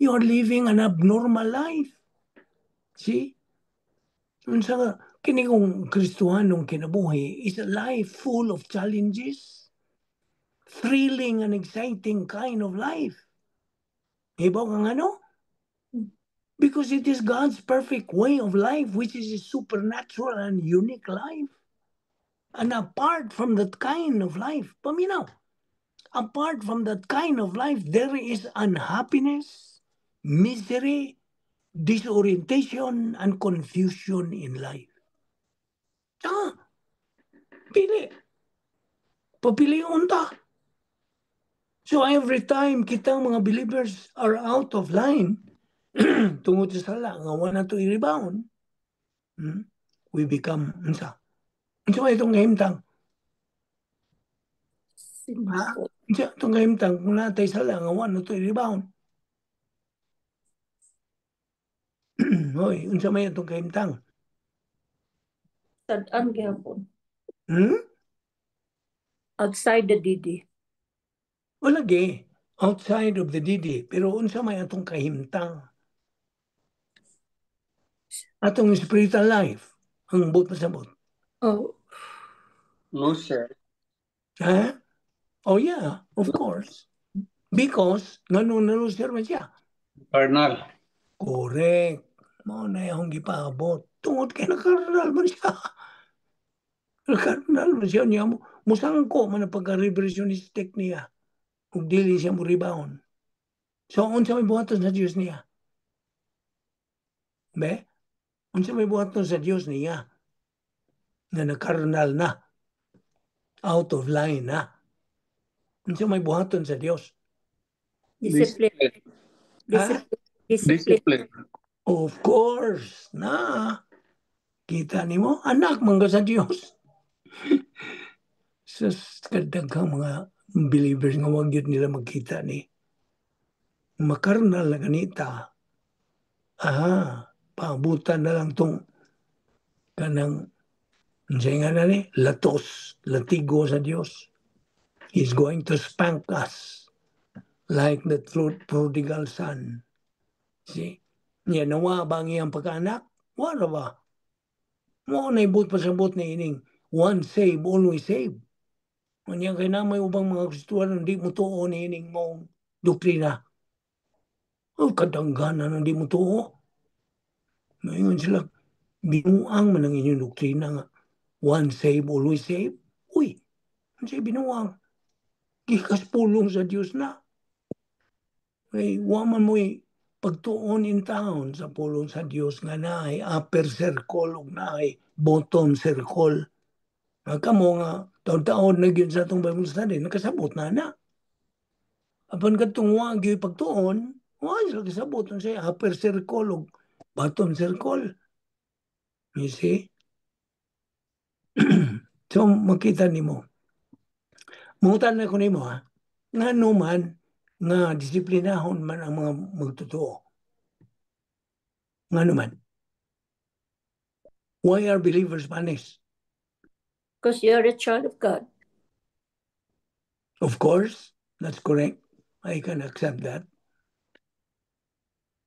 you are living an abnormal life. See? Unsa nga kini kong Kristohanong kinabuhi is a life full of challenges, thrilling and exciting kind of life. Ibaw kang ano? Because it is God's perfect way of life, which is a supernatural and unique life. And apart from that kind of life, paminaw, apart from that kind of life, there is unhappiness, misery, disorientation, and confusion in life. Ah, pili. Papilion ta. So every time kitang mga believers are out of line, tungod sa sala, nga wala to i-rebound, we become, unsa? Unsa man itong kahimtang?
Sinful.
Unsa itong kahimtang kung natay sala, nga wala to i-rebound? Hoy, unsa may itong kahimtang?
Sad-an gyapon.
Hmm?
Outside the DD.
Wala gi. Outside of the DD. Pero unsa may atong kahimtang? Atong spiritual life. Ang buot pasabot.
Oh.
Loser.
Ha? Oh yeah, of course. Because, ngano na loser man siya?
Carnal.
Correct. Mao na akong gipaabot. Tungod kay nakarnal man siya. Nakarnal man siya niya. Musangko man ang pagka-reversionistic niya. Kung dili siya mo rebound. So, unsa may buhaton sa Dios niya? Be? Unsa may buhaton sa Dios niya? Nga nakarnal na. Out of line na. Unsa may buhaton sa Dios?
Discipline.
Ha?
Discipline. Discipline.
Discipline.
Of course, na. Kita nimo, anak man ka sa Dios. Sa kadaghang mga believers nga wag yun nila magkita ni. Makarnal na ganita. Aha, paabutan na lang tong kanang unsay nga na ni, latos, latigo sa Dios. He's going to spank us like the prodigal son. See? Niya, nawa ba ang iyang pagkaanak? Wala ba? Mao na ibot pasabot ni ining once save, always save. Unya kay na may ubang mga Kristuhan hindi mo tuo ni ining mong doktrina. Oh, kadangganan hindi mo tuo. Ngayon sila, binuang man ang inyong doktrina nga. Once save, always save. Uy, ano siya binuang? Gikas pulong sa Diyos na. Kay wa man mo'y pagtuon in town sa pulong sa Dios nga naay upper circle ug naay bottom circle. Nga kamo nga taon-taon na gyud sa atong Bible study, nakasabot na na. Apan kadtong wa gyud pagtuon, wa sila kasabot unsay upper circle ug bottom circle. You see? So makita nimo. Mangutan na ko nimo ha. Ngano man nga disiplinahon man ang mga magtotoo? Ngano man? Why are believers punished?
Because you're a child of God.
Of course, that's correct. I can accept that.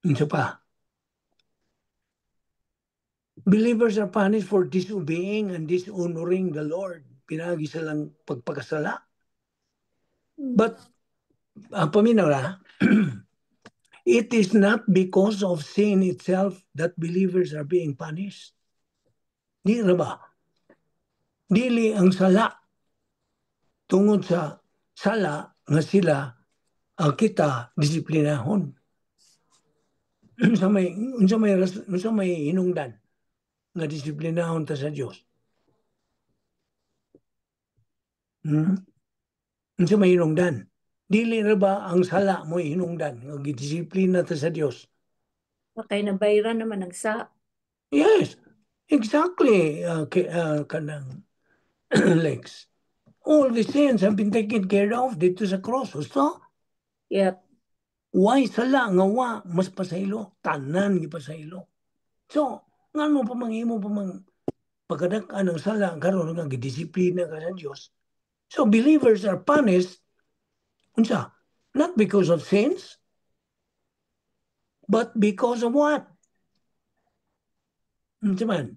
Unsa pa? Believers are punished for disobeying and dishonoring the Lord. Pinaagi sa ilang pagpakasala. But, paminaw na, it is not because of sin itself that believers are being punished. Di ra ba? Dili ang sala. Tungod sa sala nga sila ang kita disiplinahon. Unsa may hinungdan nga disiplinahon ta sa Dios? Unsa may hinungdan? Dili ra ba ang sala mo hinungdan nga gidisiplina ta sa Dios?
Kay nabayran naman ang sa.
Yes, exactly. Kanang Lex. All the sins have been taken care of dito sa cross. Gusto?
Yep.
Why sala nga wa mas pasaylo, tanan gipasaylo. So, ngano pa manghimo pa mang pagkadak-an ang sala karon nga gidisiplina ka sa Dios? So believers are punished unsa? Not because of sins, but because of what? Unsa man?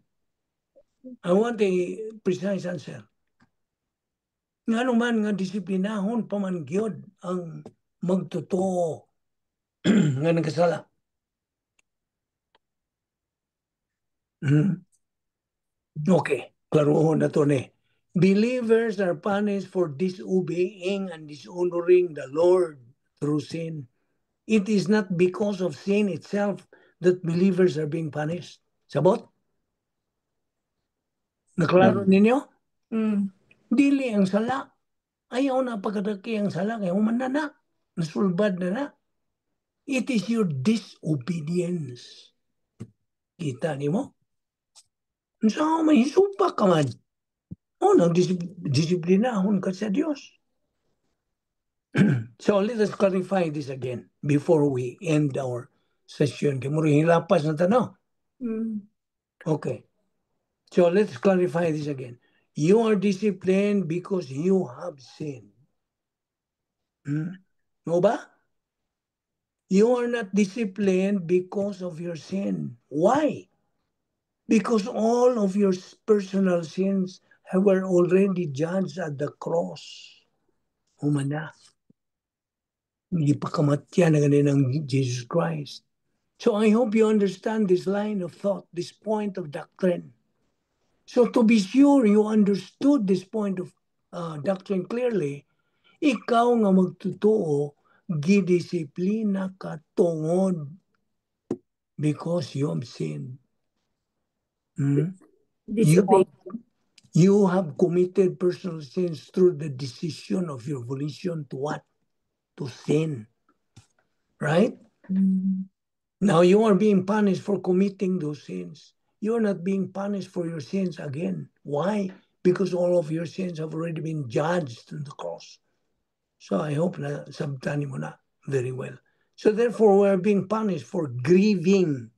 I want a precise answer. Ngano man nga disiplinahon pa man gyud ang magtotoo nga nagkasala? Okay, klarohon na to ni. Believers are punished for disobeying and dishonoring the Lord through sin. It is not because of sin itself that believers are being punished. Sabot? Naklaro ninyo?
Mm.
Dili ang sala. Ayaw na pagkadaki ang sala. Kaya human na na. Nasulbad na na. It is your disobedience. Kita ni mo? Unsa may hisupa ka man? O, nang disiplinahon ka sa Dios. So let us clarify this again before we end our session. Kay murag hilapas na tanaw. Okay. So let's clarify this again. You are disciplined because you have sinned. No ba? You are not disciplined because of your sin. Why? Because all of your personal sins were already judged at the cross. Humana. Gipakamatyan na ganin ng Jesus Christ. So I hope you understand this line of thought, this point of doctrine. So to be sure you understood this point of doctrine clearly, ikaw nga magtotoo, gidisiplina ka tungod because you have sinned.
Disobey.
You have committed personal sins through the decision of your volition to what? To sin. Right? Now you are being punished for committing those sins. You are not being punished for your sins again. Why? Because all of your sins have already been judged on the cross. So I hope na sabtan mo na very well. So therefore, we are being punished for grieving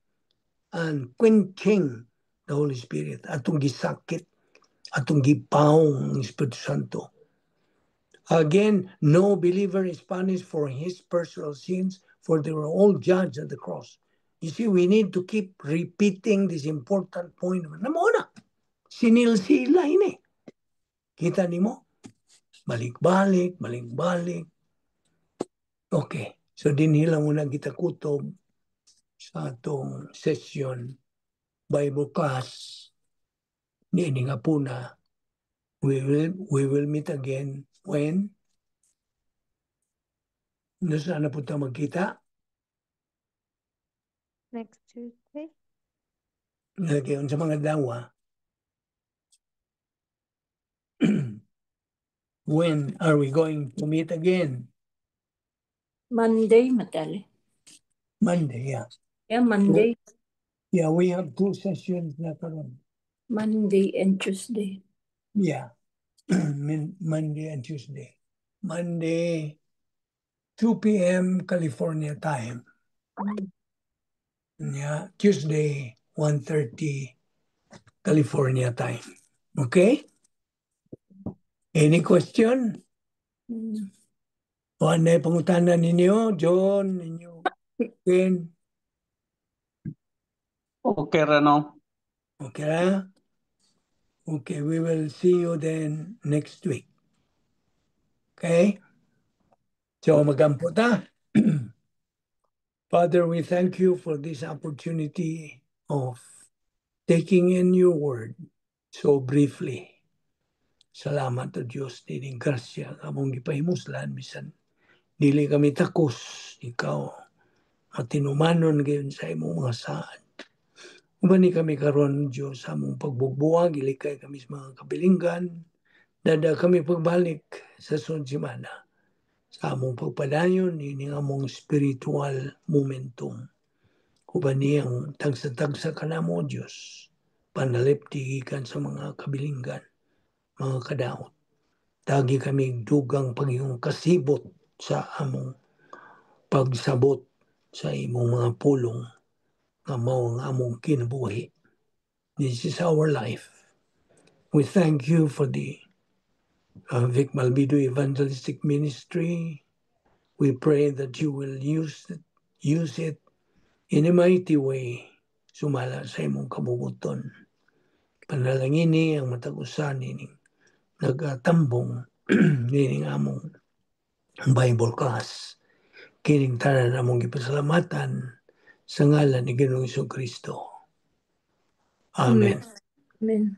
and quenching the Holy Spirit. Atong gisakit, atong gipawong ang Espiritu Santo. Again, no believer is punished for his personal sins, for they were all judged at the cross. You see, we need to keep repeating this important point. Namo na, sinilsila ini. Kita nimo? Balik-balik, balik-balik. Okay. So dinhi lang muna kita kutob sa atong session Bible class niini nga puna. We will meet again when? Nasa na po ta magkita?
Next Tuesday?
Lagi sa mga adlaw. When are we going to meet again?
Monday, matali.
Monday, yeah.
Yeah, Monday.
Yeah, we have two sessions na karon.
Monday and Tuesday.
Yeah. Monday and Tuesday. Monday, 2 p.m. California time. Yeah, Tuesday, 1:30 California time. Okay? Any question?
Mm.
O ano pangutana ninyo, John, ninyo, Ken?
Okay, Rano.
Okay? Okay, we will see you then next week. Okay? So magampo ta. Father, we thank you for this opportunity of taking in your word so briefly. Salamat o Diyos, nining grasya among gipahimuslan bisan dili kami takos, ikaw matinumanon gayon sa imong mga saad. Ubani kami karon, Diyos, sa among pagbugbuwag, ilikay kami sa mga kabilinggan, dada kami pagbalik sa sunod semana sa among pagpadayon ini among spiritual momentum. Uban ang tagsa-tagsa kanamo, Diyos, panalipti gikan sa mga kabilinggan, mga kadaot. Tagi kami dugang pagiging kasibot sa among pagsabot sa imong mga pulong nga mao ang among kinabuhi. This is our life. We thank you for the Vic Malvido Evangelistic Ministry. We pray that you will use it in a mighty way sumala sa imong kabubuton. Panalangini ang matag usa nining nagatambong nining among Bible class. Kining tanan among gipasalamatan sa ngalan ni Ginoong Kristo. Amen.
Amen.